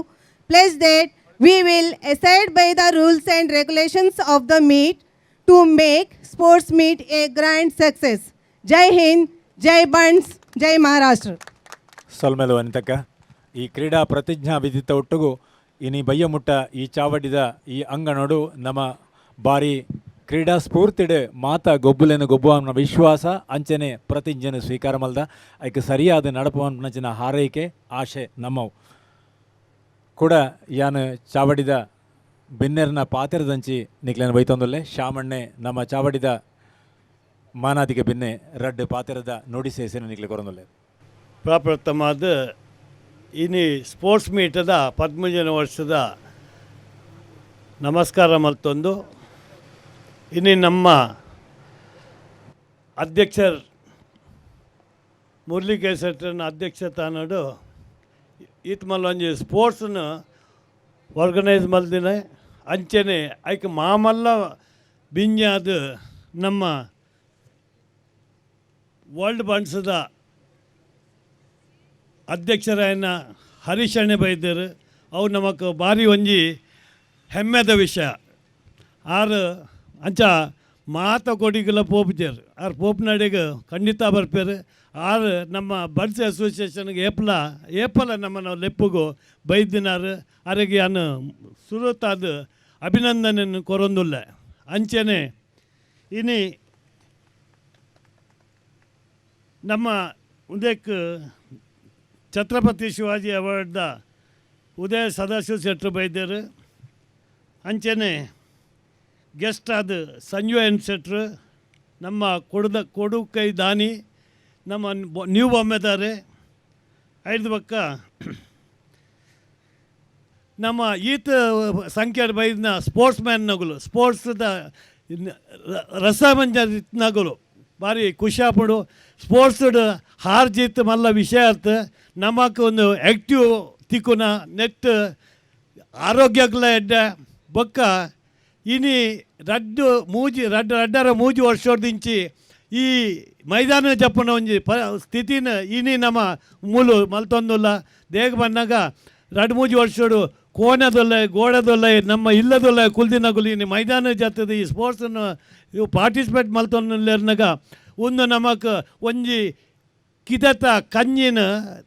I: pledge that we will abide by the rules and regulations of the meet to make sports meet a grand success. Jai Hind, Jai Bunts, Jai Maharashtra.
B: ಸೊಲ್ಮೆಲು ಅನಿತಕ್ಕ. ಈ ಕ್ರೀಡಾ ಪ್ರತಿಜ್ಞಾ ವಿಧಿತ ಒಟ್ಟುಗು ಇನಿ ಬಯ್ಯಮುಟ್ಟ ಈ ಚಾವಡಿದ ಈ ಅಂಗಣೋಡು ನಮ್ಮ ಬಾರಿ ಕ್ರೀಡಾ ಸ್ಫೂರ್ತಿಡ್ ಮಾತ ಗೊಬ್ಬುಲೆನ ಗೊಬ್ಬುವನ ವಿಶ್ವಾಸ ಅಂಚನೆ ಪ್ರತಿಜ್ಞೆನ ಸ್ವೀಕಾರ ಮಲ್ದ. ಐಕ್ ಸರಿಯಾದ ನಡಪುವನ್ಪುನಂಚಿನ ಹಾರೈಕೆ ಆಶೆ ನಮ್ಮವು. ಕೂಡ ಯಾನ್ ಚಾವಡಿದ ಬಿನ್ನೆರ್ನ ಪಾತೆರದಂಚಿ ನಿಕ್ಲೆನ ಬೈತೊಂದುಲ್ಲೆ. ಶಾಮಣ್ಣೆ ನಮ್ಮ ಚಾವಡಿದ ಮಾನಾದಿಗೆ ಬಿನ್ನೆ ರಡ್ಡ್ ಪಾತೆರದ ನುಡಿ ಸೇಸಿನ ನಿಕ್ಲೆ ಕೊರೊಂದುಲ್ಲೆ.
F: ಪ್ರಪ್ರಥಮವಾದ ಇನಿ ಸ್ಪೋರ್ಟ್ಸ್ ಮೀಟದ 13ನೇ ವರ್ಷದ ನಮಸ್ಕಾರ ಮಲ್ತೊಂದು, ಇನಿ ನಮ್ಮ ಅಧ್ಯಕ್ಷರ್ ಮುರಳಿ ಕೆ ಶೆಟ್ಟರ್ನ ಅಧ್ಯಕ್ಷತಾನಡು ಈತ್ ಮಲ್ಲ ಒಂಜಿ ಸ್ಪೋರ್ಟ್ಸ್ನ ಆರ್ಗನೈಸ್ ಮಲ್ದಿನ. ಅಂಚನೆ ಐಕ್ ಮಾಮಲ್ಲ ಬಿಂಜಾದ ನಮ್ಮ ವರ್ಲ್ಡ್ ಬಂಡ್ಸದ ಅಧ್ಯಕ್ಷರಾಯನ ಹರೀಶಣ್ಣೆ ಬೈದರು. ಅವು ನಮಕ್ ಭಾರಿ ಒಂಜಿ ಹೆಮ್ಮೆದ ವಿಷಯ. ಆರು ಅಂಚ ಮಾತ ಕೊಡಿಗೆಲ್ಲ ಪೋಪುಜೆರ್. ಆರ್ ಪೋಪುನಡೆಗ್ ಖಂಡಿತ ಬರ್ಪೇರು. ಆರ್ ನಮ್ಮ ಬಂಟ್ಸ್ ಅಸೋಸಿಯೇಷನ್ಗೆ ಏಪಲ ಏಪಲ ನಮ್ಮನ ಲೆಪ್ಪುಗು ಬೈದಿನಾರು. ಅರೆಗೆ ಯಾನ್ ಸುರುತಾದ ಅಭಿನಂದನೆಯನ್ನು ಕೊರೊಂದುಲ್ಲೆ. ಅಂಚನೆ ಇನಿ ನಮ್ಮ ಉದಯಕ್ ಛತ್ರಪತಿ ಶಿವಾಜಿ ಅವಾರ್ಡ್ದ ಉದಯ ಸದಾಶಿವ ಶೆಟ್ಟರು ಬೈದೇರು. ಅಂಚನೆ ಗೆಸ್ಟ್ ಆದ ಸಂಜು ಎನ್ ಶೆಟ್ರು, ನಮ್ಮ ಕೊಡುದ ಕೊಡುಕೈ ದಾನಿ, ನಮ್ಮ ನ್ಯೂ ಬಾಂಬೆದಾರೆ. ಐದು ಬಕ್ಕ ನಮ್ಮ ಈತ ಸಂಖ್ಯೆ ಬೈದಿನ ಸ್ಪೋರ್ಟ್ಸ್ ಮ್ಯಾನ್ನಗಳು, ಸ್ಪೋರ್ಟ್ಸ್ದ ರಸಮಂಜನಗಳು ಭಾರಿ ಖುಷಿ ಆಪುಂಡು. ಸ್ಪೋರ್ಟ್ಸ್ ಹಾರ್ ಜೀತ್ ಮಲ್ಲ ವಿಷಯ ಅರ್ಥ. ನಮಕ್ ಒಂದು ಆ್ಯಕ್ಟಿವ್ ತಿಕ್ಕುನ ನೆಟ್ ಆರೋಗ್ಯಕ್ಲ ಎಡ್ಡೆ. ಬೊಕ್ಕ ಇನಿ ರಡ್ಡು ಮೂಜಿ ರಡ್ಡು ರಡ್ಡರ ಮೂಜಿ ವರ್ಷದಿಂಚಿ ಈ ಮೈದಾನ ಜಪ್ಪುನ ಒಂಜಿ ಸ್ಥಿತಿನ ಇನಿ ನಮ್ಮ ಮೂಲು ಮಲ್ತೊಂದುಲ್ಲ. ದೇಗ ಬನ್ನಾಗ ರಡ್ಡು ಮೂಜಿ ವರ್ಷಡು ಕೋಣದೊಲ್ಲ ಗೋಡದೊಲ್ಲ ನಮ್ಮ ಇಲ್ಲದೊಲ್ಲ ಕುಲ್ದಿನಗುಲು ಇನಿ ಮೈದಾನ ಜತ್ತದ ಈ ಸ್ಪೋರ್ಟ್ಸನ್ನು ಇವು ಪಾರ್ಟಿಸಿಪೇಟ್ ಮಲ್ತೊಂದುಲ್ಲೆರ್ನಾಗ ಒಂದು ನಮಕ್ ಒಂಜಿ ಕಿದತ ಕಂಜಿನ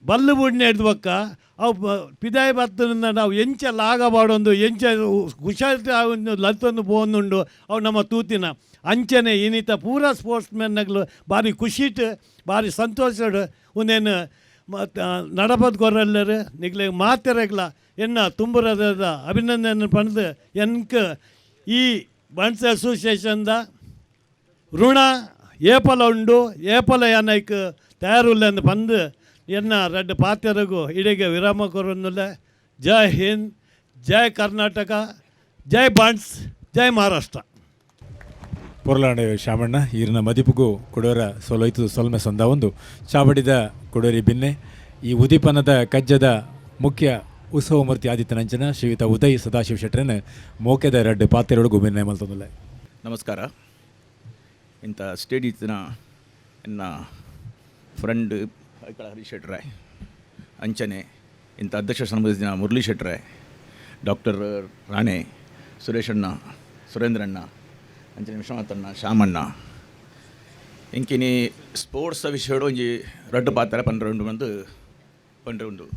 F: ಬಲ್ಲು ಬುಡ್ನೆ ಹಿಡ್ದು ಬೊಕ್ಕ ಅವು ಪಿದಾಯಿ ಬತ್ತನ ನಾವು ಎಂಚ ಲಾಗ ಪಾಡೊಂದು ಎಂಚ ಹುಷಾರ್ ಲತ್ತೊಂದು ಪೋವೊಂದುಂಡು ಅವು ನಮ್ಮ ತೂತಿನ. ಅಂಚನೆ ಇನ್ನಿತ ಪೂರ ಸ್ಪೋರ್ಟ್ಸ್ ಮ್ಯಾನ್ನಗ್ಲು ಭಾರಿ ಖುಷಿಟ್ ಭಾರಿ ಸಂತೋಷಡ್ ಉಂದೇನು ಮತ್ತು ನಡಪದ ಕೊರಲ್ಲರು. ನಿಗ್ಲೆ ಮಾತೆರೆಗ್ಲ ಎನ್ನ ತುಂಬುರದ ಅಭಿನಂದನೆ ಪಂಡ್ದು ಎನ್ಕ್ ಈ ಬಂಟ್ಸ್ ಅಸೋಸಿಯೇಷನ್ದ ಋಣ ಏಪಲ ಉಂಡು, ಏಪಲ ಏನೈಕ್ ತಯಾರುಲ್ಲ ಪಂದು ಎನ್ನ ರಡ್ಡು ಪಾತೆರಗು ಇಡೆಗೆ ವಿರಾಮ ಕೊರೊಂದುಲ್ಲೆ. ಜೈ ಹಿಂದ್, ಜೈ ಕರ್ನಾಟಕ, ಜೈ ಬಂಟ್ಸ್, ಜೈ ಮಹಾರಾಷ್ಟ್ರ.
B: ಪೊರ್ಲಾಂಡೆ ಶಾಮಣ್ಣ, ಈರಿನ ಮದಿಪುಗು ಕೊಡೋರ ಸೊಲೊಯ್ತು ಸೊಲ್ಮೆ ಸಂದ ಒಂದು ಚಾವಡಿದ ಕೊಡೋರಿ ಬಿನ್ನೆ ಈ ಉದೀಪನದ ಕಜ್ಜದ ಮುಖ್ಯ ಉತ್ಸವ ಮೂರ್ತಿ ಆದಿತ್ಯನಂಚನ ಶ್ರೀಯುತ ಉದಯ್ ಸದಾಶಿವ ಶೆಟ್ಟರನ್ ಮೋಕೆದ ರಡ್ಡು ಪಾತೆರೊಳಗು ಬಿನ್ನೆ ಮಲ್ತೊಂದುಲ್ಲೆ.
J: ನಮಸ್ಕಾರ. ಇಂಥ ಸ್ಟೇಡಿಯತ್ತಿನ ಎನ್ನ ಫ್ರೆಂಡ್ ಐಕಳ ಹರೀಶ್ ಶೆಟ್ರೆ, ಅಂಚನೆ ಇಂಥ ಅಧ್ಯಕ್ಷ ಸಂಬಂಧಿಸಿದ ಮುರಳಿ ಶೆಟ್ರೆ, ಡಾಕ್ಟರ್ ರಾಣೆ, ಸುರೇಶಣ್ಣ, ಸುರೇಂದ್ರಣ್ಣ, ಅಂಚನೆ ವಿಶ್ವನಾಥಣ್ಣ, ಶ್ಯಾಮಣ್ಣ. ಇಂಕಿನಿ ಸ್ಪೋರ್ಟ್ಸ್ ವಿಷಯಡು ಒಂಜಿ ರಡ್ಡು ಪಾತ್ರ ಪನ್ರೆ ಉಂಡು ಬಂದು ಪಂಡ್ರೆ ಉಂಡು.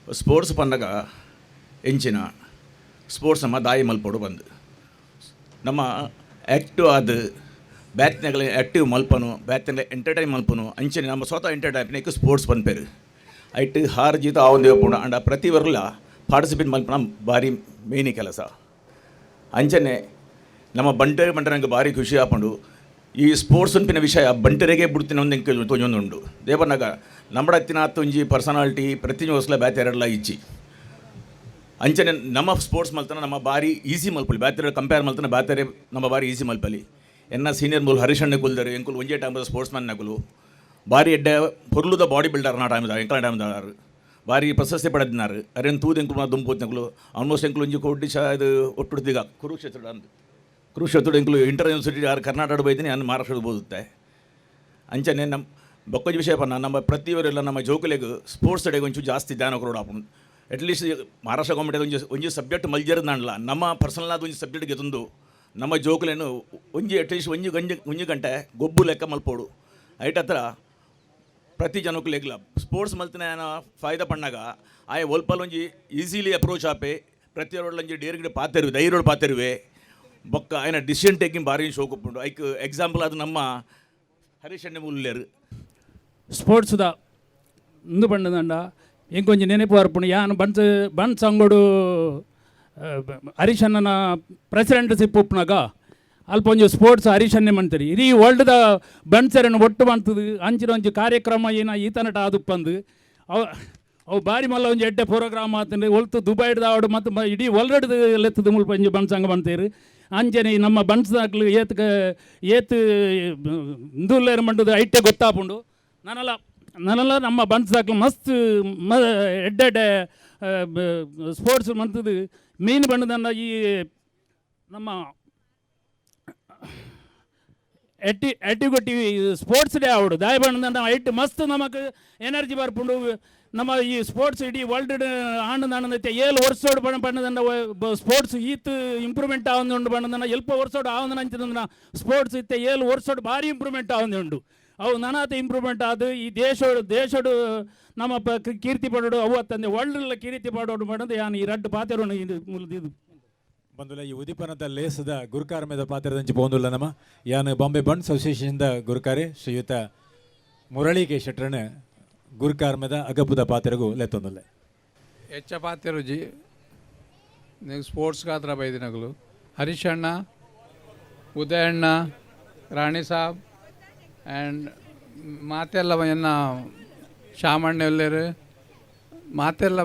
J: ಸ್ಪೋರ್ಟ್ಸ್ ಪನ್ನಗ ಎಂಚಿನ ಸ್ಪೋರ್ಟ್ಸ್ ನಮ್ಮ ದಾಯಿ ಮಲ್ಪೊಡು ಬಂದು ನಮ್ಮ ಆ್ಯಕ್ಟಿವ್ ಆದ ಬ್ಯಾತ್ನಗಳ ಆ್ಯಕ್ಟಿವ್ ಮಲ್ಪನು, ಬ್ಯಾತ್ನಗಳ ಎಂಟರ್ಟೈನ್ ಮಲ್ಪನು. ಅಂಚನೆ ನಮ್ಮ ಸ್ವತಃ ಎಂಟರ್ಟೈನ್ ಸ್ಪೋರ್ಟ್ಸ್ ಪನ್ಪೇರು. ಐಟ್ ಹಾರ್ ಜೀತ ಆವೊಂದು ಉಪ್ಪುಂಡು. ಆಂಡ ಪ್ರತಿ ವರ್ಲ ಪಾರ್ಟಿಸಿಪೇಟ್ ಮಲ್ಪನ ಭಾರಿ ಮೇನಿ ಕೆಲಸ. ಅಂಚನೆ ನಮ್ಮ ಬಂಟೆ ಬಂಟರಂಗೆ ಭಾರಿ ಖುಷಿ ಆಪುಂಡು. ಈ ಸ್ಪೋರ್ಟ್ಸ್ ಉನ್ಪಿನ ವಿಷಯ ಬಂಟರಿಗೆ ಬಿಡ್ತಿನ ಒಂದು ಎಂಕ್ ತೋಜೊಂದುಂಡು. ದೇವನಗ ನಮ್ಮಡತ್ತಿನ ಒಂಜಿ ಪರ್ಸನಾಲಿಟಿ ಪ್ರತಿ ವರ್ಷಲ ಬ್ಯಾತೆ ಎರಡ್ಲ ಇಚ್ಚಿ. ಅಂಚನೆ ನಮ್ಮ ಸ್ಪೋರ್ಟ್ಸ್ ಮಲ್ತನ ನಮ್ಮ ಬಾರಿ ಈಸಿ ಮಲ್ಪಲಿ. ಬ್ಯಾತೆರೆ ಕಂಪೇರ್ ಮಲ್ತನ ಬ್ಯಾತೆರೆ ನಮ್ಮ ಬಾರಿ ಈಸಿ ಮಲ್ಪಲಿ. ಎನ್ನ ಸೀನಿಯರ್ ಮೂಲು ಹರೀಶಣ್ಣ ಕುಲ್ದರು. ಎಂಕುಲು ಒಂಜೇ ಟೈಮ್ ಸ್ಪೋರ್ಟ್ಸ್ ಮ್ಯಾನ್ ನಕುಲು. ಬಾರಿ ಎಡ್ಡೆ ಪೊರ್ಲುದ ಬಾಡಿ ಬಿಲ್ಡರ್ ನಾ ಟೈಮ್ ಎಂಕಲ ಟೈಮ್ ಬಾರಿ ಪ್ರಶಸ್ತಿ ಪಡೆದಿನಾರು. ಅರೇನು ತೂದು ಎಂಕುಲು ದುಂಪು ಆಲ್ಮೋಸ್ಟ್ ಎಂಕುಲು ಒಂಜಿ ಕೋಟಿ ಶಾ ಇದು ಒಟ್ಟುಡ್ದಿಗ ಕುರುಕ್ಷೇತ್ರ ಅಂದು ಕುರುಕ್ಷೇತ್ರ ಎಂಕುಲು ಇಂಟರ್ ಯೂನಿವರ್ಸಿಟಿ ಯಾರು ಕರ್ನಾಟಕ ಬೈದಿನಿ, ನಾನು ಮಹಾರಾಷ್ಟ್ರದ ಓದುತ್ತೆ. ಅಂಚನೆ ನಮ್ಮ ಬೊಕ್ಕೊಂಜಿ ವಿಷಯ ಪನ್ನ ನಮ್ಮ ಪ್ರತಿಯವರೆಲ್ಲ ನಮ್ಮ ಜೋಕುಲೆಗ್ ಸ್ಪೋರ್ಟ್ಸ್ ಕಡೆಗೆ ಒಂಚೂರು ಜಾಸ್ತಿ ಧ್ಯಾನ ಕೊರೊಡು ಆಪುಂಡು. ಅಟ್ಲೀಸ್ಟ್ ಮಹಾರಾಷ್ಟ್ರ ಗೌರ್ಮೆಂಟ್ ಒಂಜಿ ಒಂಜಿ ಸಬ್ಜೆಕ್ಟ್ ಮಲ್ಜೆರ್ ನಮ್ಮ ಪರ್ಸನಲ್ ಆದ ಒಂಜಿ ಸಬ್ಜೆಕ್ಟ್ ಗೆತೊಂದು ನಮ್ಮ ಜೋಕುಲೆನು ಒಂಜಿ ಅಟ್ಲೀಸ್ಟ್ ಒಂಜಿ ಗಂಜಿ ಒಂಜಿ ಗಂಟೆ ಗೊಬ್ಬು ಲೆಕ್ಕ ಮಲ್ಪೋಡು. ಐಟ್ ಹತ್ರ ಪ್ರತಿ ಜನಕ್ಕುಲೆಗ್ಲ ಸ್ಪೋರ್ಟ್ಸ್ ಮಲ್ತಿನ ಫಾಯ್ದ ಪಣ್ಣಾಗ ಆಯೆ ಒಲ್ಪಲ್ ಒಂಜಿ ಈಸಿಲಿ ಅಪ್ರೋಚ್ ಆಪೆ. ಪ್ರತಿಯೊರೊಂಜಿ ಡೇರ್ಗಿಡ ಪಾತೆರುವೆ, ಧೈರ್ಯಡು ಪಾತೆರುವೆ. ಬೊಕ್ಕ ಆಯ್ನ ಡಿಸಿಷನ್ ಟೇಕಿಂಗ್ ಭಾರಿ ಶೋಕುಪ್ಪುಂಡು. ಐಕ್ ಎಕ್ಸಾಂಪಲ್ ಅದು ನಮ್ಮ ಹರೀಶ್ ಅಣ್ಣೆ ಉಲ್ಲೇರು.
K: ಸ್ಪೋರ್ಟ್ಸ್ದ ಇಂದು ಪಂಡದಂಡ ಎಂಕೊಂಜಿ ನೆನಪು ಬರ್ಪುಂಡು. ಯಾನ್ ಬನ್ಸ್ ಬನ್ಸ್ ಅಂಗೋಡು ಹರೀಶಣ್ಣನ ಪ್ರೆಸಿಡೆಂಟ್ಶಿಪ್ ಉಪ್ಪುನಗ ಅಲ್ಪ ಒಂಜಿ ಸ್ಪೋರ್ಟ್ಸ್ ಹರೀಶನ್ನೇ ಮಂತರಿ ಇಡೀ ವರ್ಲ್ಡ್ದ ಬನ್ಸರನ್ನು ಒಟ್ಟು ಮಂತದು ಅಂಚಿನ ಒಂಜಿ ಕಾರ್ಯಕ್ರಮ ಏನ ಈತನಟ ಆದುಪ್ಪಂದು. ಅವು ಅವು ಬಾರಿ ಮಲ್ಲ ಒಂಜಿ ಎಡ್ಡೆ ಪ್ರೋಗ್ರಾಮ್ ಆತಂದ್ರೆ ಒಲ್ತು ದುಬೈಡ್ದ ಆವಡು ಮತ್ತು ಇಡೀ ವರ್ಲ್ಡ್ ಲೆತ್ತದ ಮುಲ್ಪ ಒಂಜಿ ಬನ್ಸಂಗ ಬಂತೇರು. ಅಂಚನೆ ನಮ್ಮ ಬನ್ಸ್ದಾಕ್ಲು ಏತ್ಕ ಏತ್ ಇಂದುಲ್ಲೇರು ಮಂಡದು ಐಟೆ ಗೊತ್ತಾಪುಂಡು. ನನಲ ನನಲ ನಮ್ಮ ಬನ್ಸ್ದಾಕ್ಲು ಮಸ್ತ್ ಮ ಎಡ್ಡೆ ಎಡ್ಡೆ ಸ್ಪೋರ್ಟ್ಸ್ ಮಂತದು. ಮೀನು ಬಣ್ಣದನ್ನ ಈ ನಮ್ಮ ಎಟ್ಟಿ ಎಟ್ಟಿಗೊಟ್ಟಿ ಸ್ಪೋರ್ಟ್ಸ್ ಡೇ ಆವಡು ದಾಯ ಬಣ್ಣದ ಐಟ್ ಮಸ್ತ್ ನಮಕ್ ಎನರ್ಜಿ ಬರ್ಪುಂಡು. ನಮ್ಮ ಈ ಸ್ಪೋರ್ಟ್ಸ್ ಇಡೀ ವರ್ಲ್ಡ್ ಆಂಡ ಆನಂದ 7 ವರ್ಷೋಡು ಬಣ್ಣ ಬಣ್ಣದನ್ನ ಸ್ಪೋರ್ಟ್ಸ್ ಈತ್ ಇಂಪ್ರೂವ್ಮೆಂಟ್ ಆವೊಂದುಂಡು. ಬಣ್ಣದನ್ನ ಎಲ್ಪ ವರ್ಷೋಡು ಆವೊಂದು ಅಂಚಿನ ಸ್ಪೋರ್ಟ್ಸ್ ಇತ್ತೆ 7 ವರ್ಷೋಡು ಭಾರಿ ಇಂಪ್ರೂವ್ಮೆಂಟ್ ಆವೊಂದುಂಡು. ಅವು ನನಾತ ಇಂಪ್ರೂವ್ಮೆಂಟ್ ಆದು ಈ ದೇಶೋಡು ದೇಶೋಡು ನಮ್ಮ ಕೀರ್ತಿ ಪಡೋಡು ಅವು ಅತ್ತಂದೆ ವರ್ಲ್ಡ್ ಕೀರ್ತಿ ಪಡೋಡು ಮಾಡೋದು. ಯಾನ್ ಈ ರಡ್ಡು ಪಾತೆರೋಣ ಇದು ಮುಲ್ದಿದು.
B: ಬಂದುಲ ಈ ಉದಿಪನದ ಲೇಸದ ಗುರುಕಾರ್ಮೆದ ಪಾತ್ರದಂಚಿ ಪೋಂದುಲ್ಲ ನಮ್ಮ ಯಾನ್ ಬಾಂಬೆ ಬಂಡ್ಸ್ ಅಸೋಸಿಯೇಷನ್ದ ಗುರುಕಾರೆ ಶ್ರೀಯುತ ಮುರಳಿ ಕೆ ಶೆಟ್ರನ ಗುರುಕಾರ್ಮೆದ ಅಗಪುದ ಪಾತ್ರಗೂ ಲೆತ್ತೊಂದುಲ್ಲೆ.
H: ಹೆಚ್ಚ ಪಾತೆರುಜಿ ನೀವು ಸ್ಪೋರ್ಟ್ಸ್ ಗಾತ್ರ ಬೈದಿನಗಲು ಹರೀಶ್ ಅಣ್ಣ, ಉದಯಣ್ಣ, ರಾಣಿ ಸಾಬ್ ಆ್ಯಂಡ್ ಮಾತೆಲ್ಲ ಎನ್ನ ಶಾಮಣ್ಣ ಎಲ್ಲೇರು ಮಾತೆಲ್ಲ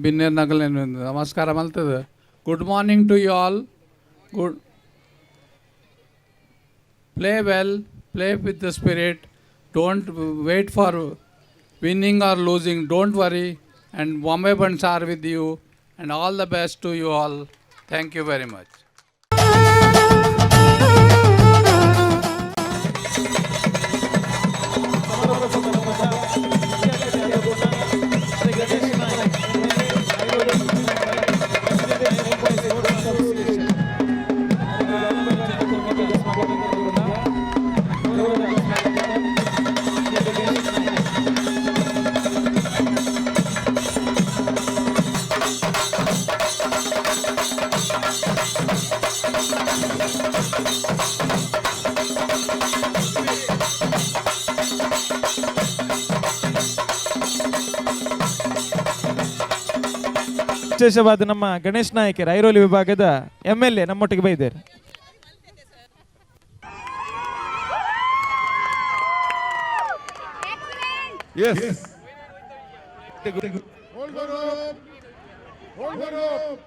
H: ಬಿನ್ನೇರ್ ನಗಲೇನು ನಮಸ್ಕಾರ ಮಲ್ತದೆ. Good morning to you all. Good play well, play with the spirit. Don't wait for winning or losing. Don't worry. And Bombay Bunts are with you. And all the best to you all. Thank you very much.
L: ವಿಶೇಷವಾದ ನಮ್ಮ ಗಣೇಶ್ ನಾಯಕರು ಐರೋಲಿ ವಿಭಾಗದ MLA ನಮ್ಮೊಟ್ಟಿಗೆ ಬೈದಾರೆ.
H: Yes.
G: Hold the rope. Hold the rope.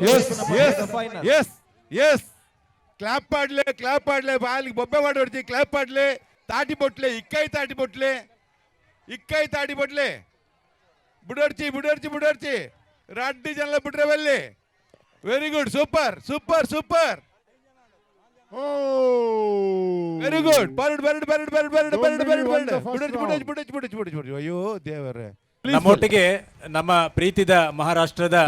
H: Yes, yes, yes, yes. Clap ಪಾಡ್ಲೆ, clap ಪಾಡ್ಲೆ, ಬಾಲಿಗೆ ಬೊಬ್ಬೆ ಮಾಡೋಡ್ತಿ. ಕ್ಲಾಪ್ ಪಾಡ್ಲೆ, ತಾಟಿ ಬೊಟ್ಲೆ, ಇಕ್ಕೈ ತಾಟಿ ಬೊಟ್ಲೆ, ಇಕ್ಕೈ ತಾಟಿ ಬೊಟ್ಲೆ. ಬುಡೋಡ್ಚಿ, ಬುಡೋಡ್ಚಿ, ಬುಡೋಡ್ಚಿ. ರಡ್ಡಿ ಜನ ಬಿಟ್ರೆ ಬಲ್ಲಿ. Very good, super, super, super. Very good. ಬರಡ್ ಬರಡ್ ಬರಡ್ ಬರಡ್ ಬರಡ್ ಬರಡ್ ಬರಡ್ ಬರಡ್. ಬುಡೋಡ್ಚಿ, ಬುಡೋಡ್ಚಿ, ಬುಡೋಡ್ಚಿ, ಬುಡೋಡ್ಚಿ, ಬುಡೋಡ್ಚಿ, ಬುಡೋಡ್ಚಿ. ಅಯ್ಯೋ ದೇವರೇ.
B: ನಮ್ಮೊಟ್ಟಿಗೆ ನಮ್ಮ ಪ್ರೀತಿದ ಮಹಾರಾಷ್ಟ್ರದ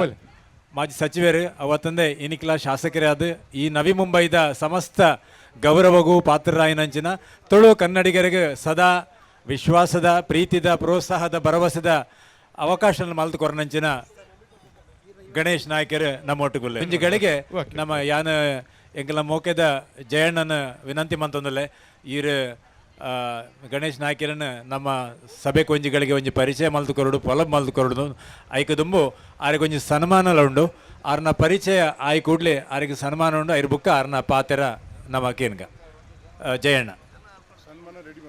B: ಮಾಜಿ ಸಚಿವರು ಅವತ್ತಂದೆ ಇನಿಕ್ಲ ಶಾಸಕರೇ ಆದ ಈ ನವಿ ಮುಂಬೈದ ಸಮಸ್ತ ಗೌರವಗೂ ಪಾತ್ರರಾಯಿನಂಚಿನ ತುಳು ಕನ್ನಡಿಗರಿಗೆ ಸದಾ ವಿಶ್ವಾಸದ ಪ್ರೀತಿದ ಪ್ರೋತ್ಸಾಹದ ಭರವಸೆದ ಅವಕಾಶ ಮಲ್ತು ಕೊರನಂಚಿನ ಗಣೇಶ್ ನಾಯ್ಕರು ನಮ್ಮೊಟ್ಟುಗುಲ್ಲೆ. ಒಂಜಿ ಗಳಿಗೆ ನಮ್ಮ ಯಾನ ಎಂಕಲ ಮೋಕೆದ ಜಯಣ್ಣನ ವಿನಂತಿ ಮಂತೊಂದುಲ್ಲೆ. ಈರ್ ಗಣೇಶ್ ನಾಯ್ಕರನ್ನ ನಮ್ಮ ಸಭೆ ಕೊಂಜಿಗಳಿಗೆ ಒಂಜಿ ಪರಿಚಯ ಮಲ್ತು ಕೊರಡು, ಪೊಲಬ್ ಮಲ್ತು ಕೊರಡು. ಐಕ ದುಂಬು ಆರಿಗೆ ಒಂಜಿ ಸನ್ಮಾನಲ ಉಂಡು. ಆರ್ನ ಪರಿಚಯ ಆಯ್ ಕೂಡ್ಲೆ ಆರಿಗೆ ಸನ್ಮಾನ ಉಂಡು. ಐರ್ ಬುಕ್ಕ ಆರ್ನ ಪಾತೆರ ನಮ್ಮ ಕೇನ್ಗ. ಜಯಣ್ಣ.
G: ಸನ್ಮಾನ ರೆಡಿ.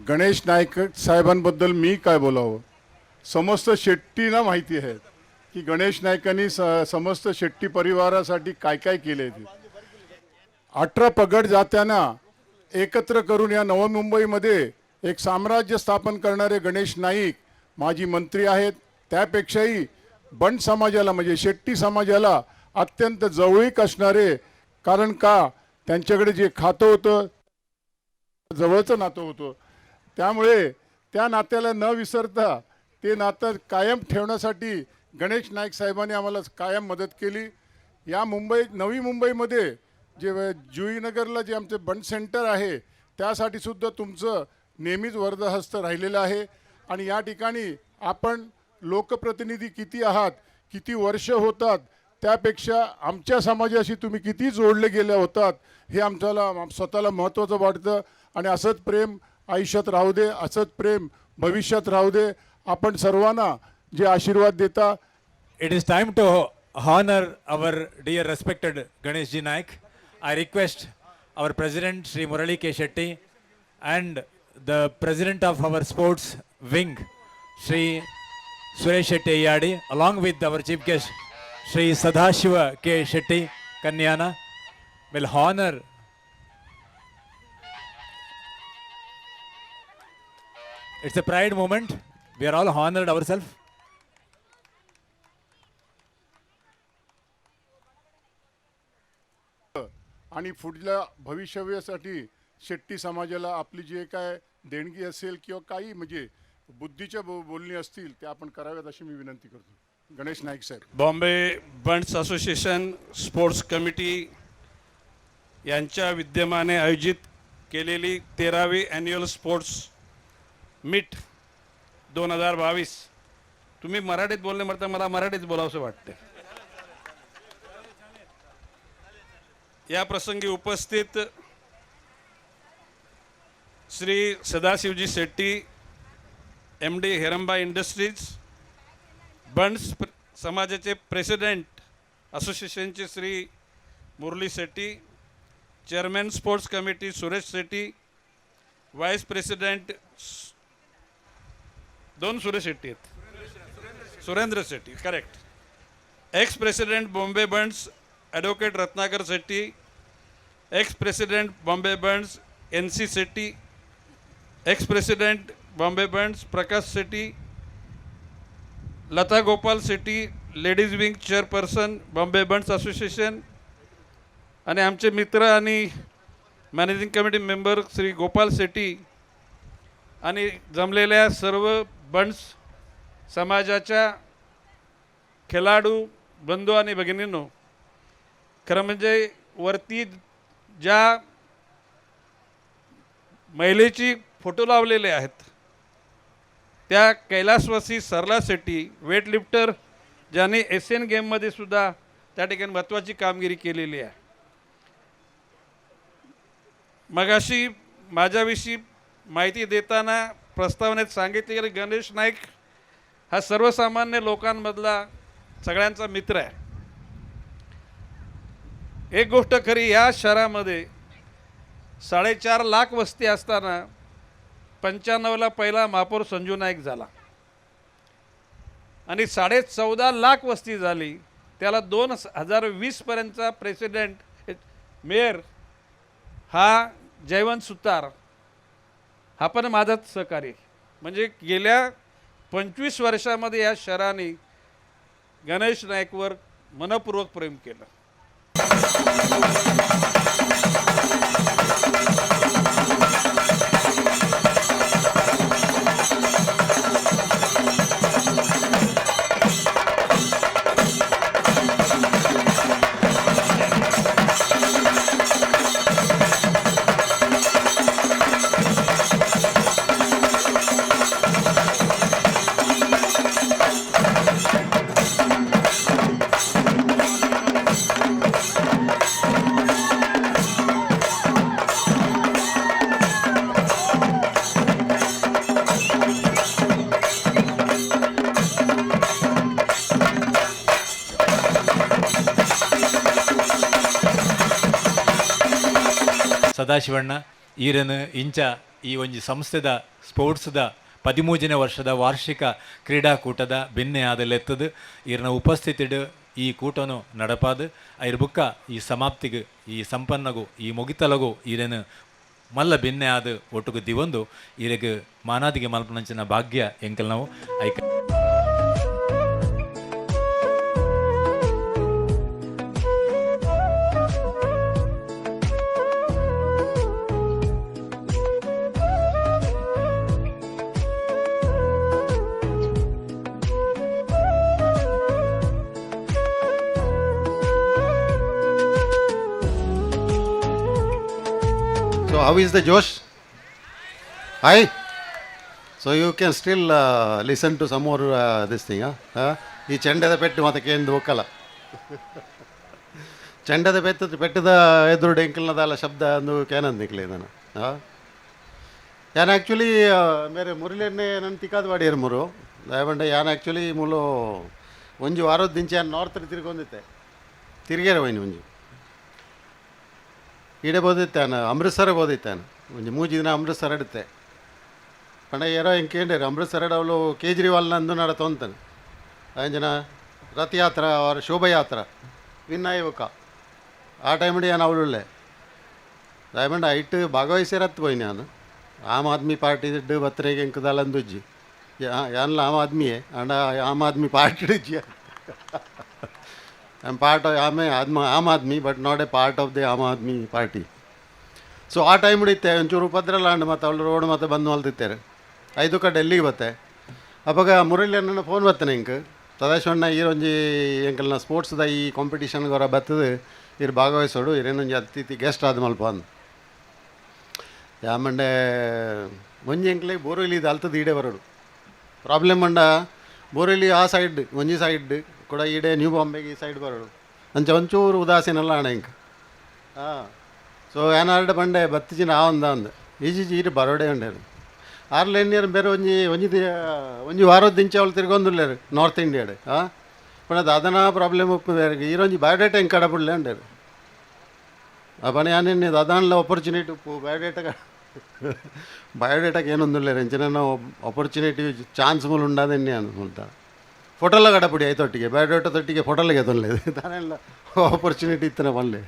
G: गणेश नाईक साहेबांबद्दल मी काय बोलावं? समस्त शेट्टीना माहिती आहे की गणेश नाईकांनी समस्त शेट्टी परिवारासाठी काय काय केले ते. 18 पगड जात्यांना एकत्र करून या नवी मुंबईमध्ये एक साम्राज्य स्थापन करणारे गणेश नाईक माजी मंत्री आहेत. त्यापेक्षाही बंड समाजाला म्हणजे शेट्टी समाजाला अत्यंत जवळीक असणारे, कारण का त्यांच्याकडे जे खातं होतं, जवळचं नातं होतं, त्यामुळे त्या नात्याला न विसरता ते नातं कायम ठेवण्यासाठी गणेश नाईक साहेबांनी आम्हाला कायम मदत केली. या मुंबई नवी मुंबईमध्ये जे जुईनगरला जे आमचे बंड सेंटर आहे, त्यासाठी सुद्धा तुमचं नेहमीच वरदहस्त राहिलेलं आहे. आणि या ठिकाणी आपण लोकप्रतिनिधी किती आहात, किती वर्ष होतात, त्यापेक्षा आमच्या समाजाशी तुम्ही किती जोडले गेले होतात हे आमच्याला स्वतःला महत्त्वाचं वाटतं. आणि असंच प्रेम आयुष्यात राहू दे, असंच प्रेम भविष्यात राहू दे. आपण सर्वांना जे आशीर्वाद देता.
B: It is time to honor our dear respected Ganesh Ji Naik. I request our President Sri Murali K. Shetty and the President of our sports wing, Sri Suresh Shetty Yadi, along with our chief guest, Sri Sadashiva K. Shetty Kanyana, will honor It's a pride moment. We are all honored ourselves.
G: आणि पुढल्या भविष्यासाठी शेट्टी समाजाला आपली जे काय देणगी असेल किंवा काही म्हणजे बुद्धीच्या बोलणी असतील त्या आपण कराव्यात अशी मी विनंती करतो. गणेश नाईक साहेब.
M: Bombay Bunts association sports committee यांच्या विद्यमाने आयोजित केलेली 13वी ॲन्युअल स्पोर्ट्स मीट 2022. तुम्ही मराठीत बोलले म्हणता मला मराठीत बोलावंसं वाटतं. या प्रसंगी उपस्थित श्री सदाशिवजी शेट्टी, एमडी हेरंबा इंडस्ट्रीज, बंड्स समाजाचे प्रेसिडेंट असोसिएशनचे श्री मुरली Shetty, chairman sports committee Suresh Shetty, vice president, दोन सुरेश शेट्टी आहेत, Surendra Shetty correct, ex president Bombay bunds advocate Ratnakar Shetty, ex president Bombay bunds N C Shetty, ex president Bombay bunds Prakash Shetty, Lata Gopal Shetty, ladies wing chairperson Bombay bunds association आणि आमचे मित्र आणि managing committee member Shri Gopal Shetty आणि जमलेल्या सर्व बंड्स समाजाच्या खेळाडू बंधू आणि भगिनींनो, खरं म्हणजे वरती ज्या महिलेची फोटो लावलेले आहेत त्या कैलासवासी सरला शेट्टी, वेट लिफ्टर, ज्यांनी एशियन गेममध्ये सुद्धा त्या ठिकाणी महत्त्वाची कामगिरी केलेली आहे. मगाशी माझ्याविषयी माहिती देताना प्रस्तावनेत सांगितले की गणेश नाईक हा सर्वसामान्य लोकांमधला सगळ्यांचा मित्र आहे. एक गोष्ट खरी, या शहरामध्ये 4.5 लाख वस्ती असताना 95ला पहिला महापौर संजू नाईक झाला आणि 14.5 लाख वस्ती झाली त्याला 2020पर्यंतचा प्रेसिडेंट मेयर हा जयवंत सुतार, हा पण माझाच सहकारी. म्हणजे गेल्या 25 वर्षामध्ये या शहराने गणेश नाईकवर मनपूर्वक प्रेम केलं.
B: ಸದಾಶಿವಣ್ಣ ಈರನ್ ಇಂಚ ಈ ಒಂಜಿ ಸಂಸ್ಥೆದ ಸ್ಪೋರ್ಟ್ಸ್ದ 13ನೇ ವರ್ಷದ ವಾರ್ಷಿಕ ಕ್ರೀಡಾಕೂಟದ ಬೆನ್ನೆ ಆದಲೆತ್ತದು ಈರನ ಉಪಸ್ಥಿತಿಡು ಈ ಕೂಟನು ನಡಪಾದು ಐರ್ ಬುಕ್ಕ ಈ ಸಮಾಪ್ತಿಗೆ ಈ ಸಂಪನ್ನಗು ಈ ಮುಗಿತಲಗು ಈರೇನು ಮಲ್ಲ ಬೆನ್ನೆ ಆದ ಒಟ್ಟುಗು ದಿವೊಂದು ಈರೆಗ್ ಮಾನಾದಿಗೆ ಮಲ್ಪನಂಚಿನ ಭಾಗ್ಯ ಎಂಕಲ್ ನಾವು ಐಕ.
N: So how is the Josh? Hi. So you can still listen to some more this thing. ಈ ಚೆಂಡದ ಪೆಟ್ಟು ಮತ್ತೆ ಕೇಂದ್ರ ಒಕ್ಕಲ ಚೆಂಡದ ಪೆತ್ತ ಪೆಟ್ಟದ ಎದುರು ಎಂಕಲ್ನದಲ್ಲ ಶಬ್ದ ಅಂದು ಕೇನಂದ್ ನಿಕ್ಲೆ ನಾನು. ಹಾಂ, ಯಾನ್ ಆ್ಯಕ್ಚುಲಿ ಮೇರೆ ಮುರಳಿಯನ್ನೇ ನನ್ನ ತಿಕ್ಕಾದ ವಾಡಿಯರ್ ಮುರು ದಯಪಂಡ. ಯಾನ್ ಆ್ಯಕ್ಚುಲಿ ಮೂಲು ಒಂಜಿ ವಾರದ ದಿಂಚೆ ಯಾನ್ ನಾರ್ತ್ ತಿರ್ಗೊಂದಿತ್ತೆ, ತಿರ್ಗೇರ ಹೋಯ್ನಿ ಒಂಜಿ ಈಡೆ ಬೋದಿತ್ತಾನ, ಅಮೃತ್ಸರ ಬೋದಿತ್ತಾನ ಒಂಜಿ ಮೂಜಿ ದಿನ ಅಮೃತ್ಸರ ಇಡುತ್ತೆ. ಪಂಡ ಏರೋ ಹೆಂಗೆ ಕೇಂಡೇರು ಅಮೃತ್ಸರ ಅವಳು ಕೇಜ್ರಿವಾಲ್ ನಂದು ನಡ ತೊಂತಾನೆ ಅಂಜನ ರಥಯಾತ್ರ ಅವರ ಶೋಭಯಾತ್ರ ವಿನ್ನಾಯಕ ಆ ಟೈಮ್ ಏನು ಅವಳುಳ್ಳೆ ದಯಮಂಡ ಐಟ್ ಭಾಗವಹಿಸಿರತ್ತು ಪೋಯಿ ನಾನು. ಆಮ್ ಆದ್ಮಿ ಪಾರ್ಟಿ ದುಡ್ಡು ಬತ್ತರೆಗೆ ಎಂಕದಲ್ಲಂದುಜ್ಜಿ ಯಾನ್ಲ ಆಮ್ ಆದ್ಮಿಯೇ ಅಂಡ ಆಮ್ ಆದ್ಮಿ ಪಾರ್ಟಿ ಡುಜ್ಜಿ. I am part of Aam Aadmi but not a part of the Aam Aadmi Party. So ಆ ಟೈಮ್ ಹಿಡಿತೆ ಒಂಚೂರು ಉಪದ್ರಲ್ಲ ಅಂಡ್ ಮತ್ತು ಅವಳು ರೋಡ್ ಮತ್ತೆ ಬಂದು ಮಲ್ತಿತ್ತಾರೆ ಐದುಕ ಡೆಲ್ಲಿಗೆ ಬತ್ತೆ. ಅವಾಗ ಮುರಳಿ ಅಣ್ಣನ ಫೋನ್ ಬತ್ತಾನೆ ಇಂಕ್ ಸದಾಶಿವಣ್ಣ ಈರೊಂಜಿ ಎಂಕಲ್ನ ಸ್ಪೋರ್ಟ್ಸ್ದ ಈ ಕಾಂಪಿಟಿಷನ್ಗೆ ಹೊರ ಬತ್ತದು ಇರು ಭಾಗವಹಿಸೋಡು ಇರೇನೊಂಜಿ ಅತಿಥಿ ಗೆಸ್ಟ್ ಆದ ಮಲ್ಪ ಅಂದ್. ಯಾಮಂಡೆ ಒಂಜಿ ಎಂಕ್ಲೆ ಬೋರ್ವೆಲ್ ಇದು ಅಲ್ತದ ಈಡೆ ಬರೋಡು ಪ್ರಾಬ್ಲಮ್ ಅಂಡ ಬೋರ್ವೆಲಿ ಆ ಸೈಡ್ ಒಂಜಿ ಸೈಡ್ ಕೂಡ ಈಡೆ ನ್ಯೂ ಬಾಂಬೆಗೆ ಈ ಸೈಡ್ ಬರೋಡು ಅಂಚ ಒಂಚೂರು ಉದಾಸೀನಲ್ಲ ಅಣ್ಣ ಇಂಕ್. ಹಾಂ, ಸೊ ಏನಾರ್ಡ ಬಂಡೆ ಬತ್ತಿಜಿನ ಆ ಒಂದ ಅಂದು ಈಜಿ ಈರು ಬರೋಡೆ ಉಂಡೇರು ಆರ್ಲ ಎಣ್ಣೀರು ಬೇರೆ ಒಂಜಿ ಒಂಜಿ ಒಂಜಿ ವಾರದ ದಿಂಚೆ ಅವಳು ತಿರ್ಗೊಂದುಲ್ಲೇರು ನಾರ್ತ್ ಇಂಡಿಯಾಡ್. ಹಾಂ, ಪಂಡ ದಾದನ ಪ್ರಾಬ್ಲಮ್ ಉಪ್ಪು ಬೇರೆ ಈರೊಂಜಿ ಬಯೋಡೇಟಾ ಹಿಂಗೆ ಕಡಪುಡ್ಲೆ ಉಂಡೇರು. ಆ ಪಣ ಯಾನೇನು ದಾದಾನ್ಲ ಆಪರ್ಚುನಿಟಿ ಉಪ್ಪು ಬಯೋಡೇಟಾ ಬಯೋಡೇಟಾకి ಏನೊಂದುಲ್ಲೇರು ಎಂಚಿನ ಆಪರ್ಚುನಿಟಿ ಚಾನ್ಸ್ ಮೂಲ ಉಂಡಾದೆನ್ನಿ ಅನ್ಕೊಂತ ಫೋಟೋಲ ಕಡಪುಡಿ ಐತೊಟ್ಟಿಗೆ ಬಯೋಡೇಟಾ ತೊಟ್ಟಿಗೆ ಫೋಟೋಲಿಗೆ ತೊಂದಲೆ ತಾನೆಲ್ಲ ಆಪರ್ಚುನಿಟಿ ಇತ್ತನ ಪನ್ಲೆ.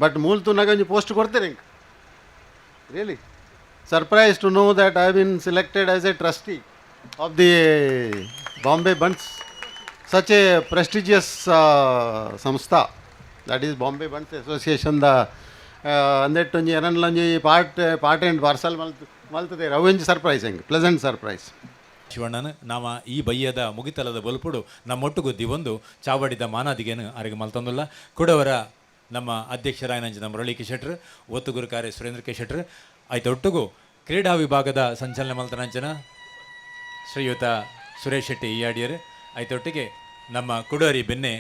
N: ಬಟ್ ಮೂಲ ತೂನಾಗ ಒಂಜಿ ಪೋಸ್ಟ್ ಕೊಡ್ತೇನೆ ink. Really surprise to know that I been selected as a trustee of the Bombay Bunts, such a prestigious ಸಂಸ್ಥಾ that is Bombay Bunts association the ಅಂದೆಟ್ಟು ಒಂಜಿ ಏನನ್ಲ ಒಂಜಿ part part and parcel ಮಲ್ತ್ ಮಲ್ತದೇರು ಅವು ಒಂಜಿ surprise ಹೆಂಗೆ pleasant surprise.
B: ಶಿವಣ್ಣನ ನಾಮ ಈ ಬಯ್ಯದ ಮುಗಿತಲದ ಬಲ್ಪುಡು ನಮ್ಮೊಟ್ಟುಗುದ್ದಿ ಒಂದು ಚಾವಡಿದ ಮಾನಾದಿಗೇನು ಅರಿಗೆ ಮಲ್ತೊಂದುಲ್ಲ. ಕುಡವರ ನಮ್ಮ ಅಧ್ಯಕ್ಷರಾಯನಂಜಿನ ಮುರಳಿ ಕೆ ಶೆಟ್ರ್, ಒತ್ತುಗುರು ಕಾರ್ಯ ಸುರೇಂದ್ರ ಕೆ ಶೆಟ್ರ್, ಆಯ್ತೊಟ್ಟುಗು ಕ್ರೀಡಾ ವಿಭಾಗದ ಸಂಚಾಲನೆ ಮಲ್ತನಂಚನ ಶ್ರೀಯುತ ಸುರೇಶ್ ಶೆಟ್ಟಿ ಈಯಾಡಿಯರ್, ಆಯ್ತೊಟ್ಟಿಗೆ ನಮ್ಮ ಕುಡೋರಿ ಬೆನ್ನೆ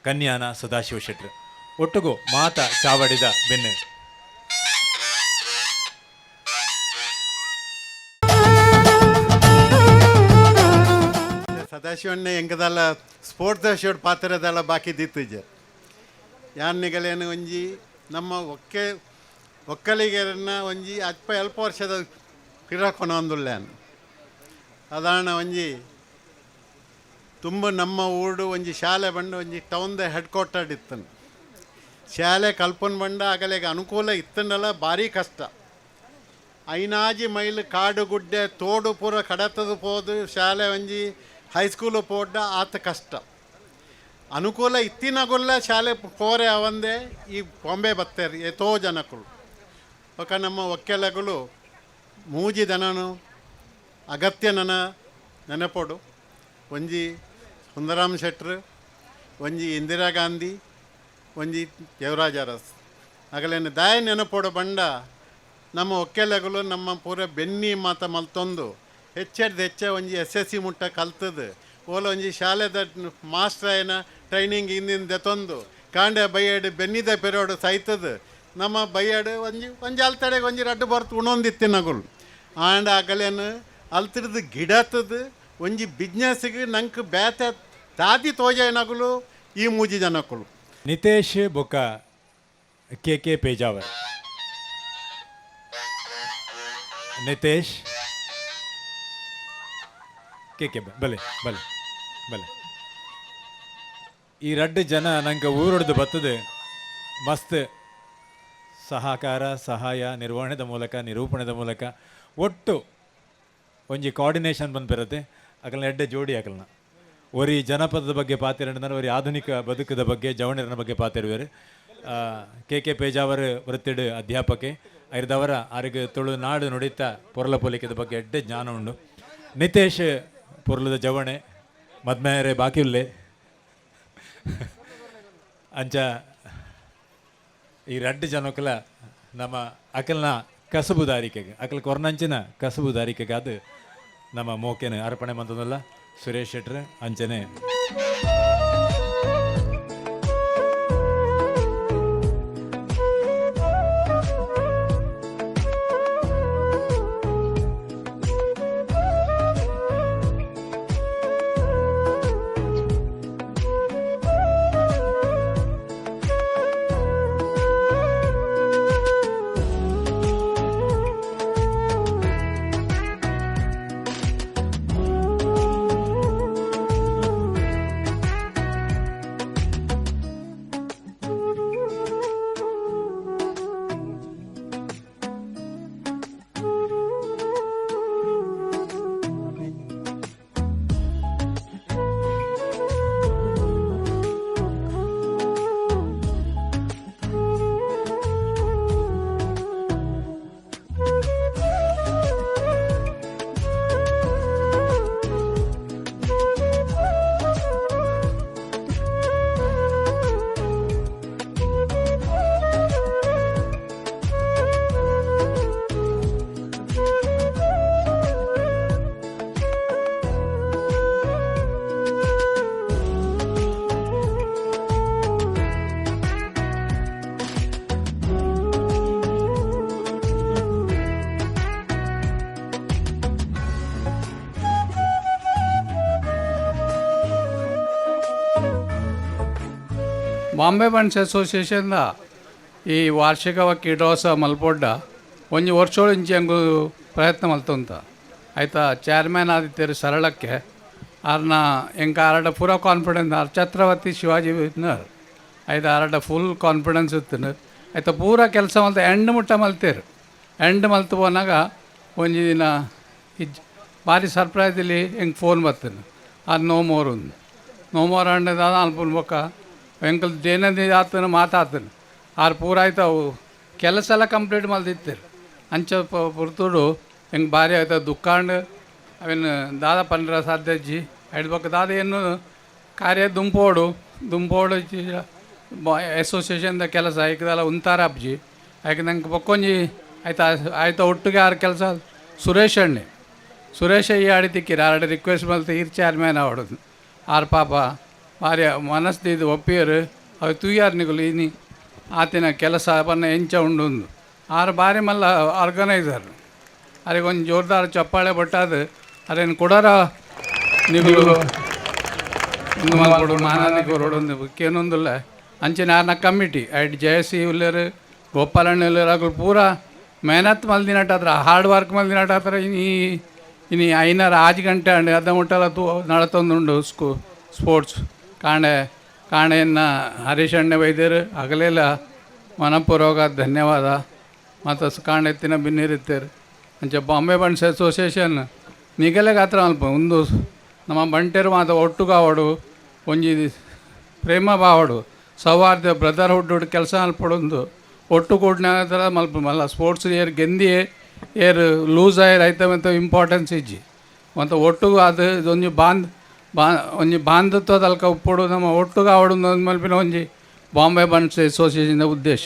B: ಕನ್ಯಾನ ಸದಾಶಿವ ಶೆಟ್ರ್, ಒಟ್ಟುಗು ಮಾತ ಚಾವಡಿದ ಬೆನ್ನೆ.
O: ಸದಾಶಿವಣ್ಣ ಎಂಕದಲ್ಲ ಸ್ಪೋರ್ಟ್ಸ್ ಶೋಡ್ ಪಾತ್ರದಲ್ಲ ಬಾಕಿ ದಿತ್ತುಜೆ ಯಾನ್ನಿಗಲೇನು ಒಂಜಿ ನಮ್ಮ ಒಕ್ಕೆ ಒಕ್ಕಲಿಗರನ್ನ ಒಂಜಿ ಅಲ್ಪ ಅಲ್ಪ ವರ್ಷದ ಪಿರಕೊನೊಂದುಲ್ಲೇನು ಅದಾಣ ಒಂಜಿ ತುಂಬ ನಮ್ಮ ಊರು ಒಂಜಿ ಶಾಲೆ ಬಂಡು ಒಂಜಿ ಟೌನ್ದ ಹೆಡ್ ಕ್ವಾರ್ಟರ್ ಇತ್ತನು ಶಾಲೆ ಕಲ್ಪನ್ ಬಂಡ ಆಗಲೆಗೆ ಅನುಕೂಲ ಇತ್ತನಲ್ಲ ಭಾರಿ ಕಷ್ಟ. ಐನಾಜಿ ಮೈಲ್ ಕಾಡು ಗುಡ್ಡೆ ತೋಡು ಪೂರ ಕಡತದ ಪೋದು ಶಾಲೆ ಒಂಜಿ ಹೈಸ್ಕೂಲು ಪೋಡ್ಡ ಆತ ಕಷ್ಟ. ಅನುಕೂಲ ಇತ್ತಿನಗುಲ್ಲ ಶಾಲೆ ಪೋರೆ ಅವಂದೇ ಈ ಬಾಂಬೆ ಬತ್ತೇರು ಏತೋ ಜನಕ್ಕಳು. ఒక ನಮ್ಮ ಒಕ್ಕೆಲಗಳು ಮೂಜಿ ದನನು ಅಗತ್ಯ ನನ ನೆನಪೊಡು. ಒಂಜಿ ಸುಂದರಾಮ್ ಶೆಟ್ರು, ಒಂಜಿ ಇಂದಿರಾ ಗಾಂಧಿ, ಒಂಜಿ ದೇವರಾಜ ಅರಸ್. ಅಗಲೇನು ದಾಯ ನೆನಪೊಡು ಬಂಡ ನಮ್ಮ ಒಕ್ಕೆಲಗಳು ನಮ್ಮ ಪೂರ ಬೆನ್ನಿ ಮಾತ ಮಲ್ತೊಂದು ಹೆಚ್ಚೆಡ್ದು ಹೆಚ್ಚೆ ಒಂಜಿ ಎಸ್ ಎಸ್ ಸಿ ಮುಟ್ಟ ಕಲ್ತದು ಓಲ ಒಂಜಿ ಶಾಲೆದ ಮಾಸ್ಟ್ರ್ ಏನ ಟ್ರೈನಿಂಗ್ ಹಿಂದಿನ ದೆತೊಂದು ಕಾಂಡೆ ಬೈಯಡ್ ಬೆನ್ನಿದ ಪೆರೋಡು ಸೈತದು ನಮ್ಮ ಬೈಯಡ್ ಒಂಜಿ ಒಂಜಿ ಅಲ್ತಡೆಗೆ ಒಂಜಿ ರಡ್ಡು ಬರ್ತು ಉಣೊಂದಿತ್ತಿನಗುಲು. ಆಂಡ ಅಗಲೇನು ಅಲ್ತಿಡ್ದು ಗಿಡತದು ಒಂಜಿ ಬಿಸ್ನೆಸ್ಗೆ ನಂಗೆ ಬೇತೆ ತಾದಿ ತೋಜನಗುಲು ಈ ಮೂಜಿ ಜನಕ್ಕಳು.
B: ನಿತೇಶ್ ಬೊಕ್ಕ K K Pejavar. Nitesh K K ಬಲೆ ಬಲೆ ಬಲೆ ಈ ರಡ್ಡು ಜನ ನಂಗೆ ಊರೊಡ್ದು ಬರ್ತದೆ ಮಸ್ತ್ ಸಹಕಾರ ಸಹಾಯ ನಿರ್ವಹಣೆದ ಮೂಲಕ ನಿರೂಪಣೆದ ಮೂಲಕ ಒಟ್ಟು ಒಂಜಿ ಕೋಆರ್ಡಿನೇಷನ್ ಬಂದು ಬರುತ್ತೆ. ಅಕಲ್ನ ಎಡ್ಡೆ ಜೋಡಿ ಅಕಲ್ನ ಒರಿ ಜನಪದದ ಬಗ್ಗೆ ಪಾತಿರಂದ್ರೆ ಒರಿ ಆಧುನಿಕ ಬದುಕದ ಬಗ್ಗೆ ಜವಣರನ ಬಗ್ಗೆ ಪಾತಿರುವರು. ಕೆ ಕೆ ಪೇಜಾವರ್ ವೃತ್ತಿಡು ಅಧ್ಯಾಪಕೆ ಐರ್ದವರ ಆರಿಗೆ ತುಳುನಾಡು ನುಡಿತ ಪೊರ್ಲ ಪೊಲಿಕೆದ ಬಗ್ಗೆ ಎಡ್ಡೆ ಜ್ಞಾನ ಉಂಡು. ನಿತೇಶ್ ಪೊರ್ಲದ ಜವಣೆ ಮದ್ಮೇರೆ ಬಾಕಿ ಉಲ್ಲೆ ಅಂಚ ಈ ರಡ್ಡು ಜನಕ್ಕಲ ನಮ್ಮ ಅಕಲ್ನ ಕಸುಬುದಾರಿಕೆಗೆ ಅಕಲ್ ಕೊರ್ನಂಚಿನ ಕಸುಬುದಾರಿಕೆಗಾದ ನಮ್ಮ ಮೋಕೆನ ಅರ್ಪಣೆ ಮಂತದಲ್ಲ ಸುರೇಶ್ ಶೆಟ್ರ್ ಅಂಚನೆ.
M: ಬಾಂಬೆ ಬಂಟ್ಸ್ ಅಸೋಸಿಯೇಷನ್ದ ಈ ವಾರ್ಷಿಕ ಕ್ರೀಡೋತ್ಸವ ಮಲ್ಪೊಡ್ಡ ಒಂಜಿ ವರ್ಷೊಳಿಂಚಿ ಅಂಗು ಪ್ರಯತ್ನ ಮಲ್ತೊಂತ ಆಯ್ತಾ. ಚೇರ್ಮ್ಯಾನ್ ಆದಿತ್ಯರು ಸರಳಕ್ಕೆ ಆರ್ನ ಎಂಕ ಆರಡ ಪೂರ ಕಾನ್ಫಿಡೆನ್ಸ್ ಆರ್ ಛತ್ರಪತಿ ಶಿವಾಜಿ ವಿನ್ನರ್ ಆಯ್ತು. ಆರಡ ಫುಲ್ ಕಾನ್ಫಿಡೆನ್ಸ್ ಇತ್ತು ಆಯ್ತಾ. ಪೂರ ಕೆಲಸ ಮಲ್ತ ಎಂಡ್ ಮುಟ್ಟ ಮಲ್ತೇರು. ಎಂಡ್ ಮಲ್ತು ಪೋನಾಗ ಒಂಜಿ ದಿನ ಇಜ್ ಭಾರಿ ಸರ್ಪ್ರೈಸ್ ಇಲ್ಲಿ ಎಂಕ್ ಫೋನ್ ಬರ್ತೇನೆ ಅದು ನೋ ಮೋರ್ ಒಂದು ನೋ ಮೋರ್ ಅಂಡದ ಅನ್ಪುನ್ ಬೊಕ್ಕ ಎಂಕಲ್ ದೇನಂದಿ ಆತನ ಮಾತಾತನು ಆರು ಪೂರ ಆಯ್ತು. ಅವು ಕೆಲಸ ಎಲ್ಲ ಕಂಪ್ಲೀಟ್ ಮಲ್ದಿತ್ತೇರು. ಅಂಚ ಪುರ್ತುಡು ಹೆಂಗೆ ಭಾರಿ ಆಯ್ತು ದುಃಖಾಂಡ್ ಅವೇನು ದಾದ ಪಂಡ್ರ ಸಾಧ್ಯ ಅಜ್ಜಿ ಬೊಕ್ಕ ದಾದ ಏನು ಕಾರ್ಯ ದುಂಪೋಡು ದುಂಪೋಡು ಅಸೋಸಿಯೇಷನ್ದ ಕೆಲಸ ಐಕದಲ್ಲ ಉಂತಾರ ಅಬ್ಜಿ ಆಯ್ಕೆ ನಂಗೆ ಬೊಕ್ಕೊಂಜಿ ಆಯ್ತಾ ಆಯ್ತಾ ಒಟ್ಟಿಗೆ ಆರು ಕೆಲಸ ಸುರೇಶ್ ಅಣ್ಣೆ ಸುರೇಶ ಈ ಆಡಿ ತಿಕ್ಕಿರ ಆರಡೆ ರಿಕ್ವೆಸ್ಟ್ ಮಲ್ತು ಈರ್ ಚೇರ್ಮ್ಯಾನ್ ಆವಡೋದು ಆರು ಪಾಪ ಭಾರಿ ಮನಸ್ದಿದ್ದು ಒಪ್ಪಿಯರು ಅವು ತೂಯಾರ್ ನಿಗುಲು ಇನಿ ಆತಿನ ಕೆಲಸ ಪನ್ನ ಎಂಚ ಉಂಡು ಆರು ಬಾರಿ ಮಲ್ಲ ಆರ್ಗನೈಸರ್ ಅರೆಗೆ ಒಂದು ಜೋರ್ದಾರ್ ಚಪ್ಪಾಳೆ ಬಟ್ಟಾದು ಅರೇನು ಕೊಡಾರ ನಿಗುಲು ಒಂದು ಮಲ್ಪಡು ಮಾನಾದಿಗೆ ರೋಡೊಂದು ಕೇನೊಂದುಲ್ಲ ಅಂಚಿನ ಆರ್ನ ಕಮಿಟಿ ಐಟ್ ಜಯಸಿ ಉಲ್ಲೇರು ಗೋಪಾಲಣ್ಣ ಉಲ್ಲೇರು ಅಗಲು ಪೂರ ಮೆಹನತ್ ಮಲ್ದಿನಟ ಹತ್ರ ಹಾರ್ಡ್ ವರ್ಕ್ ಮಲ್ದಿನಟ ಹತ್ರ ಇನಿ ಇನಿ ಐನಾರು ಆಜ್ ಗಂಟೆ ಅಂಡ್ ಅರ್ಧ ಮುಟ್ಟಲ ತೂ ನಡತೊಂದುಂಡು ಸ್ಪೋರ್ಟ್ಸ್ ಕಾಣೆ ಕಾಣೆಯನ್ನು ಹರೀಶ್ ಅಣ್ಣೆ ವೈದ್ಯರು ಅಗಲೆಲ್ಲ ಮನಪೂರ್ವಕ ಧನ್ಯವಾದ. ಮತ್ತು ಕಾಣೆ ಎತ್ತಿನ ಬಿನ್ನಿರುತ್ತೇರು ಅಂಚೆ ಬಾಂಬೆ ಬಂಟ್ಸ್ ಅಸೋಸಿಯೇಷನ್ ನಿಗಲೆ ಗಾತ್ರ ಅಲ್ಪ ಒಂದು ನಮ್ಮ ಬಂಟೆರು ಮಾತ ಒಟ್ಟುಗಾವಡು ಒಂಜಿ ಪ್ರೇಮ ಭಾವಡು ಸೌಹಾರ್ದ ಬ್ರದರ್ಹುಡ್ ಕೆಲಸ ಅಲ್ಪಡೊಂದು ಒಟ್ಟು ಕೂಡಿನ ಥರ ಮಲ್ಪ ಮಲ್ಲ ಸ್ಪೋರ್ಟ್ಸ್ ಏರ್ ಗೆಂದಿ ಏರ್ ಲೂಸ್ ಆಯರ್ ಐತ ಮತ್ತು ಇಂಪಾರ್ಟೆನ್ಸ್ ಇಜ್ಜಿ ಮತ್ತು ಒಟ್ಟುಗು ಅದು ಒಂಜಿ ಬಾಂದ್ ಬಾ ಒಂಜಿ ಬಾಂಧತ್ವದ ಅಲ್ಕ ಉಪ್ಪುಡು ನಮ್ಮ ಒಟ್ಟುಗು ಆವಡು ಮಲ್ಪಿನ ಒಂಜಿ ಬಾಂಬೆ ಬಂಟ್ಸ್ ಅಸೋಸಿಯೇಷನ್ ಉದ್ದೇಶ.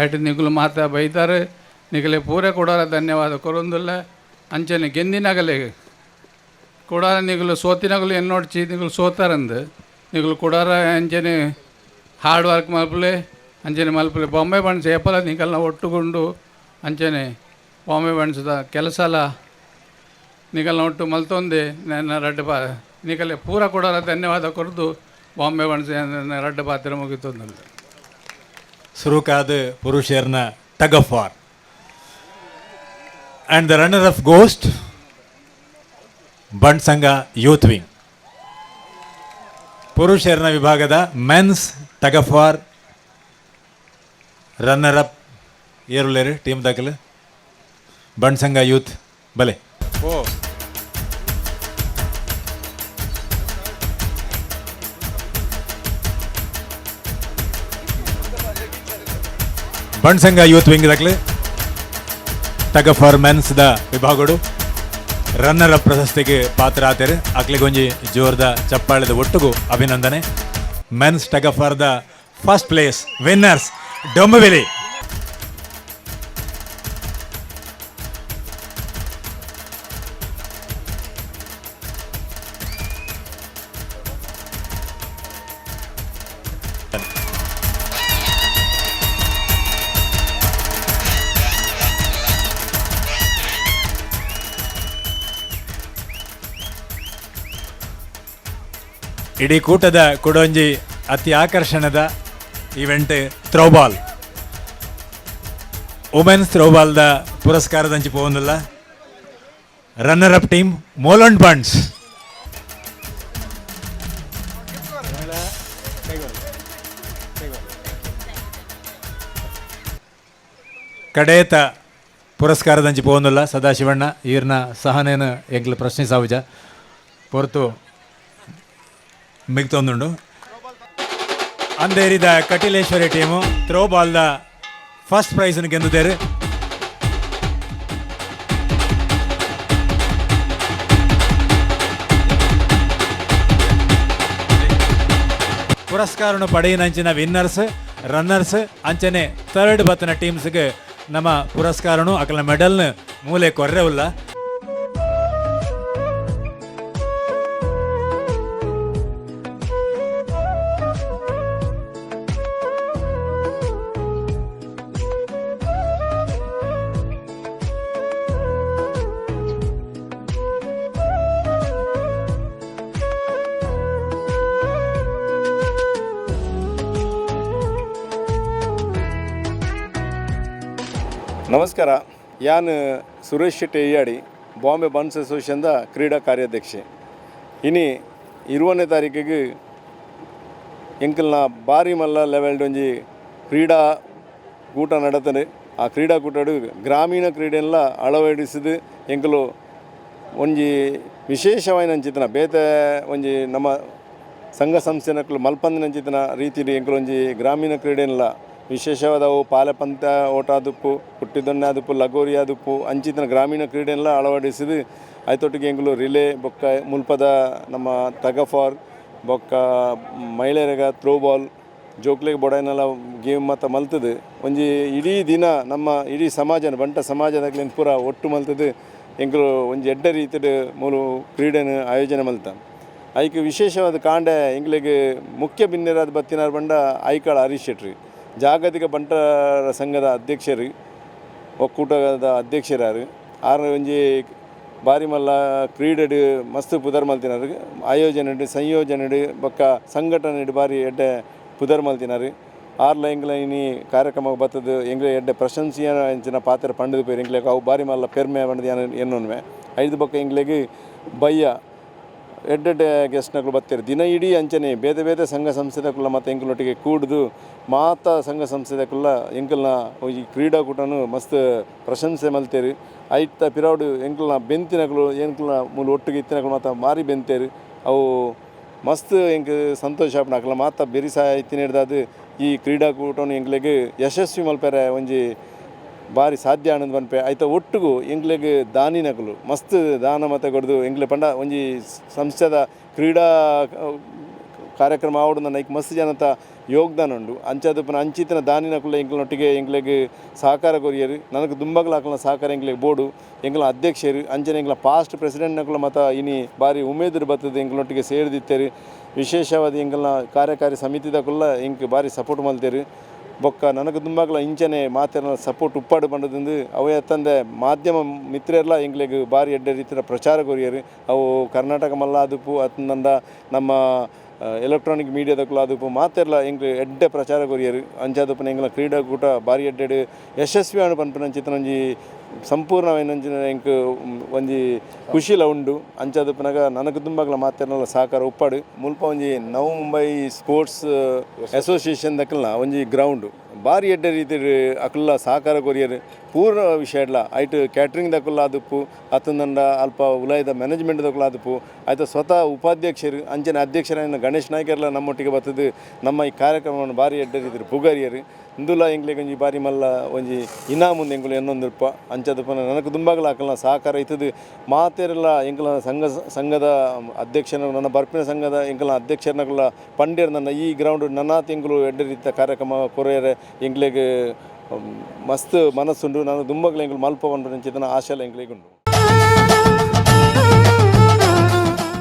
M: ಐಟ್ ನಿಗುಲು ಮಾತ ಬೈತಾರೆ ನಿಗಲೆ ಪೂರೆ ಕೊಡೋರ ಧನ್ಯವಾದ ಕೊರೊಂದುಲ್ಲ ಅಂಚನೆ ಗೆಂದಿನಗಲೆ ಕೊಡಾರ ನಿಗುಲು ಸೋತಿನಗಲು ಎನ್ನೋಡ್ಚಿ ನಿಗುಲು ಸೋತಾರಂದು ನಿಗುಲು ಕೊಡಾರ ಅಂಚನೆ ಹಾರ್ಡ್ ವರ್ಕ್ ಮಲ್ಪಲೆ ಅಂಚನೆ ಮಲ್ಪಲೆ ಬಾಂಬೆ ಬಂಟ್ಸ್ ಏಪಲ ನಿಗಲ್ನ ಒಟ್ಟುಗೊಂಡು ಅಂಚನೆ ಬಾಂಬೆ ಬಂಟ್ಸ್ದ ಕೆಲಸ ಎಲ್ಲ ನಿಗಲ್ನ ಒಟ್ಟು ಮಲ್ತೊಂದೆ ನನ್ನ ರಡ್ಡು ಪಾ ನಿಗಲೆ ಪೂರ ಕೊಡೋರ ಧನ್ಯವಾದ ಕೊರದು ಬಾಂಬೆ ಬಂಟ್ಸ್ ರಡ್ಡು ಪಾತ್ರ ಮುಗಿತೊಂದು.
B: ಸುರುಕಾದ ಪುರುಷರ್ನ tug of war and the runner of ghost Bunt Sangha youth wing. ಪುರುಷರ್ನ ವಿಭಾಗದ men's tug of war runner up ಏರುಲೇರು team ದಾಖಲು ಬಂಟ್ ಸಂಘ ಯೂತ್ ಬಲೆ.
M: ಓ
B: ಬಂಟ್ ಸಂಘ ಯೂತ್ ವಿಂಗ್ ದಾಖಲೆ tug of war men's the ವಿಭಾಗಡು ರನ್ನರ್ ಅಪ್ ಪ್ರಶಸ್ತಿಗೆ ಪಾತ್ರ ಆತೇರು. ಅಕ್ಲಿಗೊಂಜಿ ಜೋರ್ದ ಚಪ್ಪಾಳೆದ ಒಟ್ಟುಗು ಅಭಿನಂದನೆ. Men's tug of war the first place winners Dombivli. ಇಡೀ ಕೂಟದ ಕೊಡೊಂಜಿ ಅತಿ ಆಕರ್ಷಣದ ಇವೆಂಟ್ ಥ್ರೋಬಾಲ್. ವುಮೆನ್ಸ್ ಥ್ರೋಬಾಲ್ದ ಪುರಸ್ಕಾರದಂಚಿ ಪೋವೊಂದುಲ್ಲ runner up team Moland Bunts. ಕಡೇತ ಪುರಸ್ಕಾರದಂಚಿ ಪೋವೊಂದುಲ್ಲ ಸದಾಶಿವಣ್ಣ ಈರ್ನ ಸಹನೇನ ಎಂಕ್ಲ ಪ್ರಶ್ನೆ ಸಾವುಜ ಪೊರ್ತು ಮಿಗ್ತೊಂದುಂಡು. ಅಂದೇರಿದ ಕಟಿಲೇಶ್ವರಿ ಟೀಮು ಥ್ರೋಬಾಲ್ದ ಫಸ್ಟ್ ಪ್ರೈಸ್ ಗೆದ್ದಿದ್ದಾರೆ. ಪುರಸ್ಕಾರನು ಪಡೆಯಿನಂಚಿನ ವಿನ್ನರ್ಸ್, ರನ್ನರ್ಸ್ ಅಂಚನೆ ಥರ್ಡ್ ಬತ್ತನ ಟೀಮ್ಸ್ಗೆ ನಮ್ಮ ಪುರಸ್ಕಾರನು ಅಕಲ ಮೆಡಲ್ನ ಮೂಲೆ ಕೊರ್ರೆ ಉಲ್ಲ.
D: ನಮಸ್ಕಾರ, ಯಾನ್ ಸುರೇಶ್ ಶೆಟ್ಟಿ ಇಯ್ಯಾಡಿ, ಬಾಂಬೆ ಬನ್ಸ್ ಅಸೋಸಿಯೇಷನ್ದ ಕ್ರೀಡಾ ಕಾರ್ಯಾಧ್ಯಕ್ಷೆ. ಇನಿ 20ನೇ ತಾರೀಕಿಗೆ ಎಂಕಲ್ನ ಬಾರಿ ಮಲ್ಲ ಲೆವೆಲ್ಡ್ ಒಂಜಿ ಕ್ರೀಡಾ ಕೂಟ ನಡತದೆ. ಆ ಕ್ರೀಡಾಕೂಟಡು ಗ್ರಾಮೀಣ ಕ್ರೀಡೆಲ್ಲ ಅಳವಡಿಸಿದು ಎಂಕಲು ಒಂಜಿ ವಿಶೇಷವಾಯಿನಂಚಿತನ ಬೇತೆ ಒಂಜಿ ನಮ್ಮ ಸಂಘ ಸಂಸ್ಥೆನಕುಲು ಮಲ್ಪಂದಿನಂಚಿತನ ರೀತಿಲಿ ಎಂಕಲು ಒಂಜಿ ಗ್ರಾಮೀಣ ಕ್ರೀಡೆಲ್ಲ ವಿಶೇಷವಾದವು ಪಾಲೆಪಂತ ಓಟಾದುಪ್ಪು, ಪುಟ್ಟಿದೊಣ್ಣೆ ಆದುಪ್ಪು, ಲಗೋರಿ ಆದುಪ್ಪು ಅಂಚಿತನ ಗ್ರಾಮೀಣ ಕ್ರೀಡೆಲ್ಲ ಅಳವಡಿಸಿದು ಐತೊಟ್ಟಿಗೆ ಎಂಕಲು ರಿಲೇ ಬೊಕ್ಕ ಮುಲ್ಪದ ನಮ್ಮ ಟಗ್ ಆಫ್ ವಾರ್ ಬೊಕ್ಕ ಮಹಿಳೆಯರಿಗ ಥ್ರೋ ಬಾಲ್ ಜೋಕ್ಲೆಗ್ ಬೊಡೈನೆಲ್ಲ ಗೇಮ್ ಮಾತ ಮಲ್ತದು. ಒಂಜಿ ಇಡೀ ದಿನ ನಮ್ಮ ಇಡೀ ಸಮಾಜನ ಬಂಟ ಸಮಾಜದಕ್ಲೆನ್ ಪೂರ ಒಟ್ಟು ಮಲ್ತದು ಎಂಕಲು ಒಂಜಿ ಎಡ್ಡೆ ರೀತಿಡ್ ಮೂಲು ಕ್ರೀಡೆನ್ ಆಯೋಜನೆ ಮಲ್ತ. ಐಕ್ ವಿಶೇಷವಾದ ಕಾಂಡೆ ಎಂಕ್ಲೆಗ್ ಮುಖ್ಯ ಬಿನ್ನೆರಾದ ಬತ್ತಿನಾರ್ ಬಂಡ ಐಕಾಳ್ ಹರೀಶ್ ಶೆಟ್ರಿ, ಜಾಗತಿಕ ಬಂಟರ ಸಂಘದ ಅಧ್ಯಕ್ಷರು, ಒಕ್ಕೂಟದ ಅಧ್ಯಕ್ಷರಾರು. ಆರ್ ಒಂಜಿ ಬಾರಿ ಮಲ್ಲ ಕ್ರೀಡೆಡ್ ಮಸ್ತ್ ಪುದರ್ ಮಲ್ತಿನಾರು, ಆಯೋಜನೆಡ್ ಸಂಯೋಜನೆಡ್ ಬೊಕ್ಕ ಸಂಘಟನೆಡ್ ಬಾರಿ ಎಡ್ಡೆ ಪುದರ್ ಮಲ್ತಿನಾರು. ಆರ್ಲ ಎಂಕ್ಲ ಇನಿ ಕಾರ್ಯಕ್ರಮ ಬತ್ತದು ಎಂಕ್ಲೆ ಎಡ್ಡೆ ಪ್ರಶಂಸೆಯ ಅಂಚಿನ ಪಾತ್ರ ಪಂಡದು ಪೋಯೆರ್. ಎಂಕ್ಲೆಗ್ ಅವು ಬಾರಿ ಮಲ್ಲ ಪೆರ್ಮೆ ಪಂಡ್ದ್ ಯಾನ್ ಎನ್ನೊನ್ವೆ. ಐದು ಬೊಕ್ಕ ಎಂಕ್ಲೆಗ್ ಬಯ್ಯ ಎಡ್ಡೆಡ್ಡೆ ಗೆಸ್ಟ್ನಕುಲು ಬತ್ತೆರ್. ದಿನ ಇಡೀ ಅಂಚನೆ ಬೇತೆ ಬೇತೆ ಸಂಘ ಸಂಸ್ಥೆದಕುಲ ಮತ್ತು ಎಂಕಲ್ನೊಟ್ಟಿಗೆ ಕೂಡುದು ಮಾತ ಸಂಘ ಸಂಸ್ಥೆದಕುಲ ಎಂಕಲ್ನ ಈ ಕ್ರೀಡಾಕೂಟನು ಮಸ್ತ್ ಪ್ರಶಂಸೆ ಮಲ್ತೆರ್. ಐತ ಪಿರವುಡು ಎಂಕಲ್ನ ಬೆಂತಿನಕುಲು ಎಂಕಲ್ನ ಮೂಲು ಒಟ್ಟಿಗೆ ಇತ್ತಿನಕುಲು ಮಾತ ಮಾರಿ ಬೆಂತೆರ್. ಅವು ಮಸ್ತ್ ಎಂಕ್ ಸಂತೋಷ ಆಪುಂಡು. ಅಕಲ್ನ ಮಾತ ಬೆರಿಸಾಯ ಇತ್ತಿನೆಡ್ದಾದ್ ಈ ಕ್ರೀಡಾಕೂಟನು ಎಂಕ್ಲೆಗ್ ಯಶಸ್ವಿ ಮಲ್ಪೆರೆ ಒಂಜಿ ಬಾರಿ ಸಾಧ್ಯ ಆನಂದ್ ಪನ್ಪೆ. ಐತ ಒಟ್ಟುಗು ಎಂಕ್ಲೆಗ್ ದಾನಿನಕುಲು ಮಸ್ತ್ ದಾನ ಮತ ಕೊರ್ದು ಎಂಕ್ಲೆ ಪಂಡ ಒಂಜಿ ಸಂಸ್ಥೆದ ಕ್ರೀಡಾ ಕಾರ್ಯಕ್ರಮ ಆವೊಡು ಐಕ್ ಮಸ್ತ್ ಜನತ ಯೋಗದಾನ ಉಂಡು. ಅಂಚಾದ್ ಪುನ ಅಂಚಿತ್ತಿನ ದಾನಿನಕುಲು ಎಂಕ್ಲೆನೊಟ್ಟಿಗೆ ಎಂಕ್ಲೆಗ್ ಸಹಕಾರ ಕೊರಿಯೆರ್. ನನಕ್ ದುಂಬಗ್ಲ ಅಕಲ್ನ ಸಹಕಾರ ಎಂಕ್ಲೆಗ್ ಬೋಡು. ಎಂಕ್ಲ ಅಧ್ಯಕ್ಷೆರ್ ಅಂಚನೆ ಎಂಕ್ಲ ಪಾಸ್ಟ್ ಪ್ರೆಸಿಡೆಂಟ್ನಕುಲು ಮತ ಇನಿ ಬಾರಿ ಉಮೇದುಡು ಬತ್ತುದು ಎಂಕ್ಲೊಟ್ಟಿಗೆ ಸೇರ್ದಿತ್ತೆರ್. ವಿಶೇಷವಾದ ಎಂಕಲ್ನ ಕಾರ್ಯಕಾರಿ ಸಮಿತಿದಕುಲ್ಲ ಎಂಕ್ ಬಾರಿ ಸಪೋರ್ಟ್ ಮಲ್ತೆರ್. ಬೊಕ್ಕ ನನಗೆ ದುಂಬಗ್ಲ ಇಂಚನೆ ಮಾತೆರ್ನ ಸಪೋರ್ಟ್ ಉಪ್ಪಾಡು ಪಂಡದಂದು ಅವೇ ಅತ್ತಂದೆ ಮಾಧ್ಯಮ ಮಿತ್ರರೆಲ್ಲ ಎಂಕ್ಲೆಗ್ ಬಾರಿ ಎಡ್ಡೆ ರೀತಿಯ ಪ್ರಚಾರ ಕೊರಿಯೆರ್. ಅವು ಕರ್ನಾಟಕ ಮಲ್ಲ ಆದುಪ್ಪು ಅತ್ತಂದ ನಮ್ಮ ಎಲೆಕ್ಟ್ರಾನಿಕ್ ಮೀಡಿಯಾದಕುಲು ಆದುಪ್ಪು ಮಾತೆರ್ಲ ಎಂಕ್ಲೆ ಎಡ್ಡೆ ಪ್ರಚಾರ ಕೊರಿಯೆರ್. ಅಂಚಾದುಪ್ಪುನ ಎಂಕ್ಲ ಕ್ರೀಡಾಕೂಟ ಬಾರಿ ಎಡ್ಡೆಡ್ ಯಶಸ್ವಿ ಆಂಡ್ ಪನ್ಪಿನಂಚಿತ್ತಿನ ಒಂಜಿ ಸಂಪೂರ್ಣವಾಯಿನಂಚಿನ ಎಂಕ್ ಒಂಜಿ ಖುಷಿಲ ಉಂಡು. ಅಂಚಾದುಪ್ಪುನಗ ನನಗೆ ದುಂಬಗ್ಲ ಮಾತೆರ್ನಲ ಸಹಕಾರ ಉಪ್ಪಾಡು. ಮುಲ್ಪ ಒಂಜಿ ನವ ಮುಂಬೈ ಸ್ಪೋರ್ಟ್ಸ್ ಅಸೋಸಿಯೇಷನ್ ದಕಲ್ನ ಒಂಜಿ ಗ್ರೌಂಡ್ ಬಾರಿ ಎಡ್ಡೆ ರೀತಿಡ್ ಅಕುಲ್ಲ ಸಹಕಾರ ಕೊರಿಯೆರ್. ಪೂರ್ಣ ವಿಷಯ ಐಟ್ ಕ್ಯಾಟ್ರಿಂಗ್ ದಕುಲ್ಲ ಆದುಪ್ಪು ಅತ್ತಂದಂಡ ಅಲ್ಪ ಉಲಾಯಿದ ಮ್ಯಾನೇಜ್ಮೆಂಟ್ ದಕುಲ್ಲ ಆದುಪ್ಪು ಐತ ಸ್ವತಃ ಉಪಾಧ್ಯಕ್ಷರು ಅಂಚನೆ ಅಧ್ಯಕ್ಷರಾಯಿನ ಗಣೇಶ್ ನಾಯ್ಕರ್ಲ ನಮ್ಮೊಟ್ಟಿಗೆ ಬತ್ತದು ನಮ್ಮ ಈ ಕಾರ್ಯಕ್ರಮವನ್ನು ಬಾರಿ ಎಡ್ಡೆ ರೀತಿಡ್ ಪುಗರಿಯೆರ್. ಇಂದುಲ ಎಂಕ್ಲೆಗ್ ಒಂಜಿ ಬಾರಿ ಮಲ್ಲ ಒಂಜಿ ಇನಾಮುಂದು ಎಂಕುಲು ಎನ್ನೊಂದುಲ್ಪ. ಅಂಚಾದುಪ್ಪುನ ನನಕ್ ದುಂಬಗ್ಲ ಅಕಲ್ನ ಸಹಕಾರ ಇತ್ತದು. ಮಾತೆರ್ಲ ಎಂಕಲ್ನ ಸಂಘದ ಅಧ್ಯಕ್ಷನ ನನ್ನ ಬರ್ಪಿನ ಸಂಘದ ಎಂಕಲ್ನ ಅಧ್ಯಕ್ಷರನಕುಲ ಪಂಡೇರ್ ನನ್ನ ಈ ಗ್ರೌಂಡ್ ನನ್ನಾತ್ ಎಂಕುಲು ಎಡ್ಡೆ ರೀತಿಯ ಕಾರ್ಯಕ್ರಮ ಕೊರಿಯರೆ ಎಂಕ್ಲೆಗ್ ಮಸ್ತ್ ಮನಸ್ಸುಂಡು. ನಾನು ದುಂಬಗ್ಲ ಎಂಕುಲು ಮಲ್ಪ ಪನ್ಪಿನಂಚಿತ್ತಿನ ಆಶೆಲ ಎಂಕ್ಲೆಗ್ ಉಂಡು.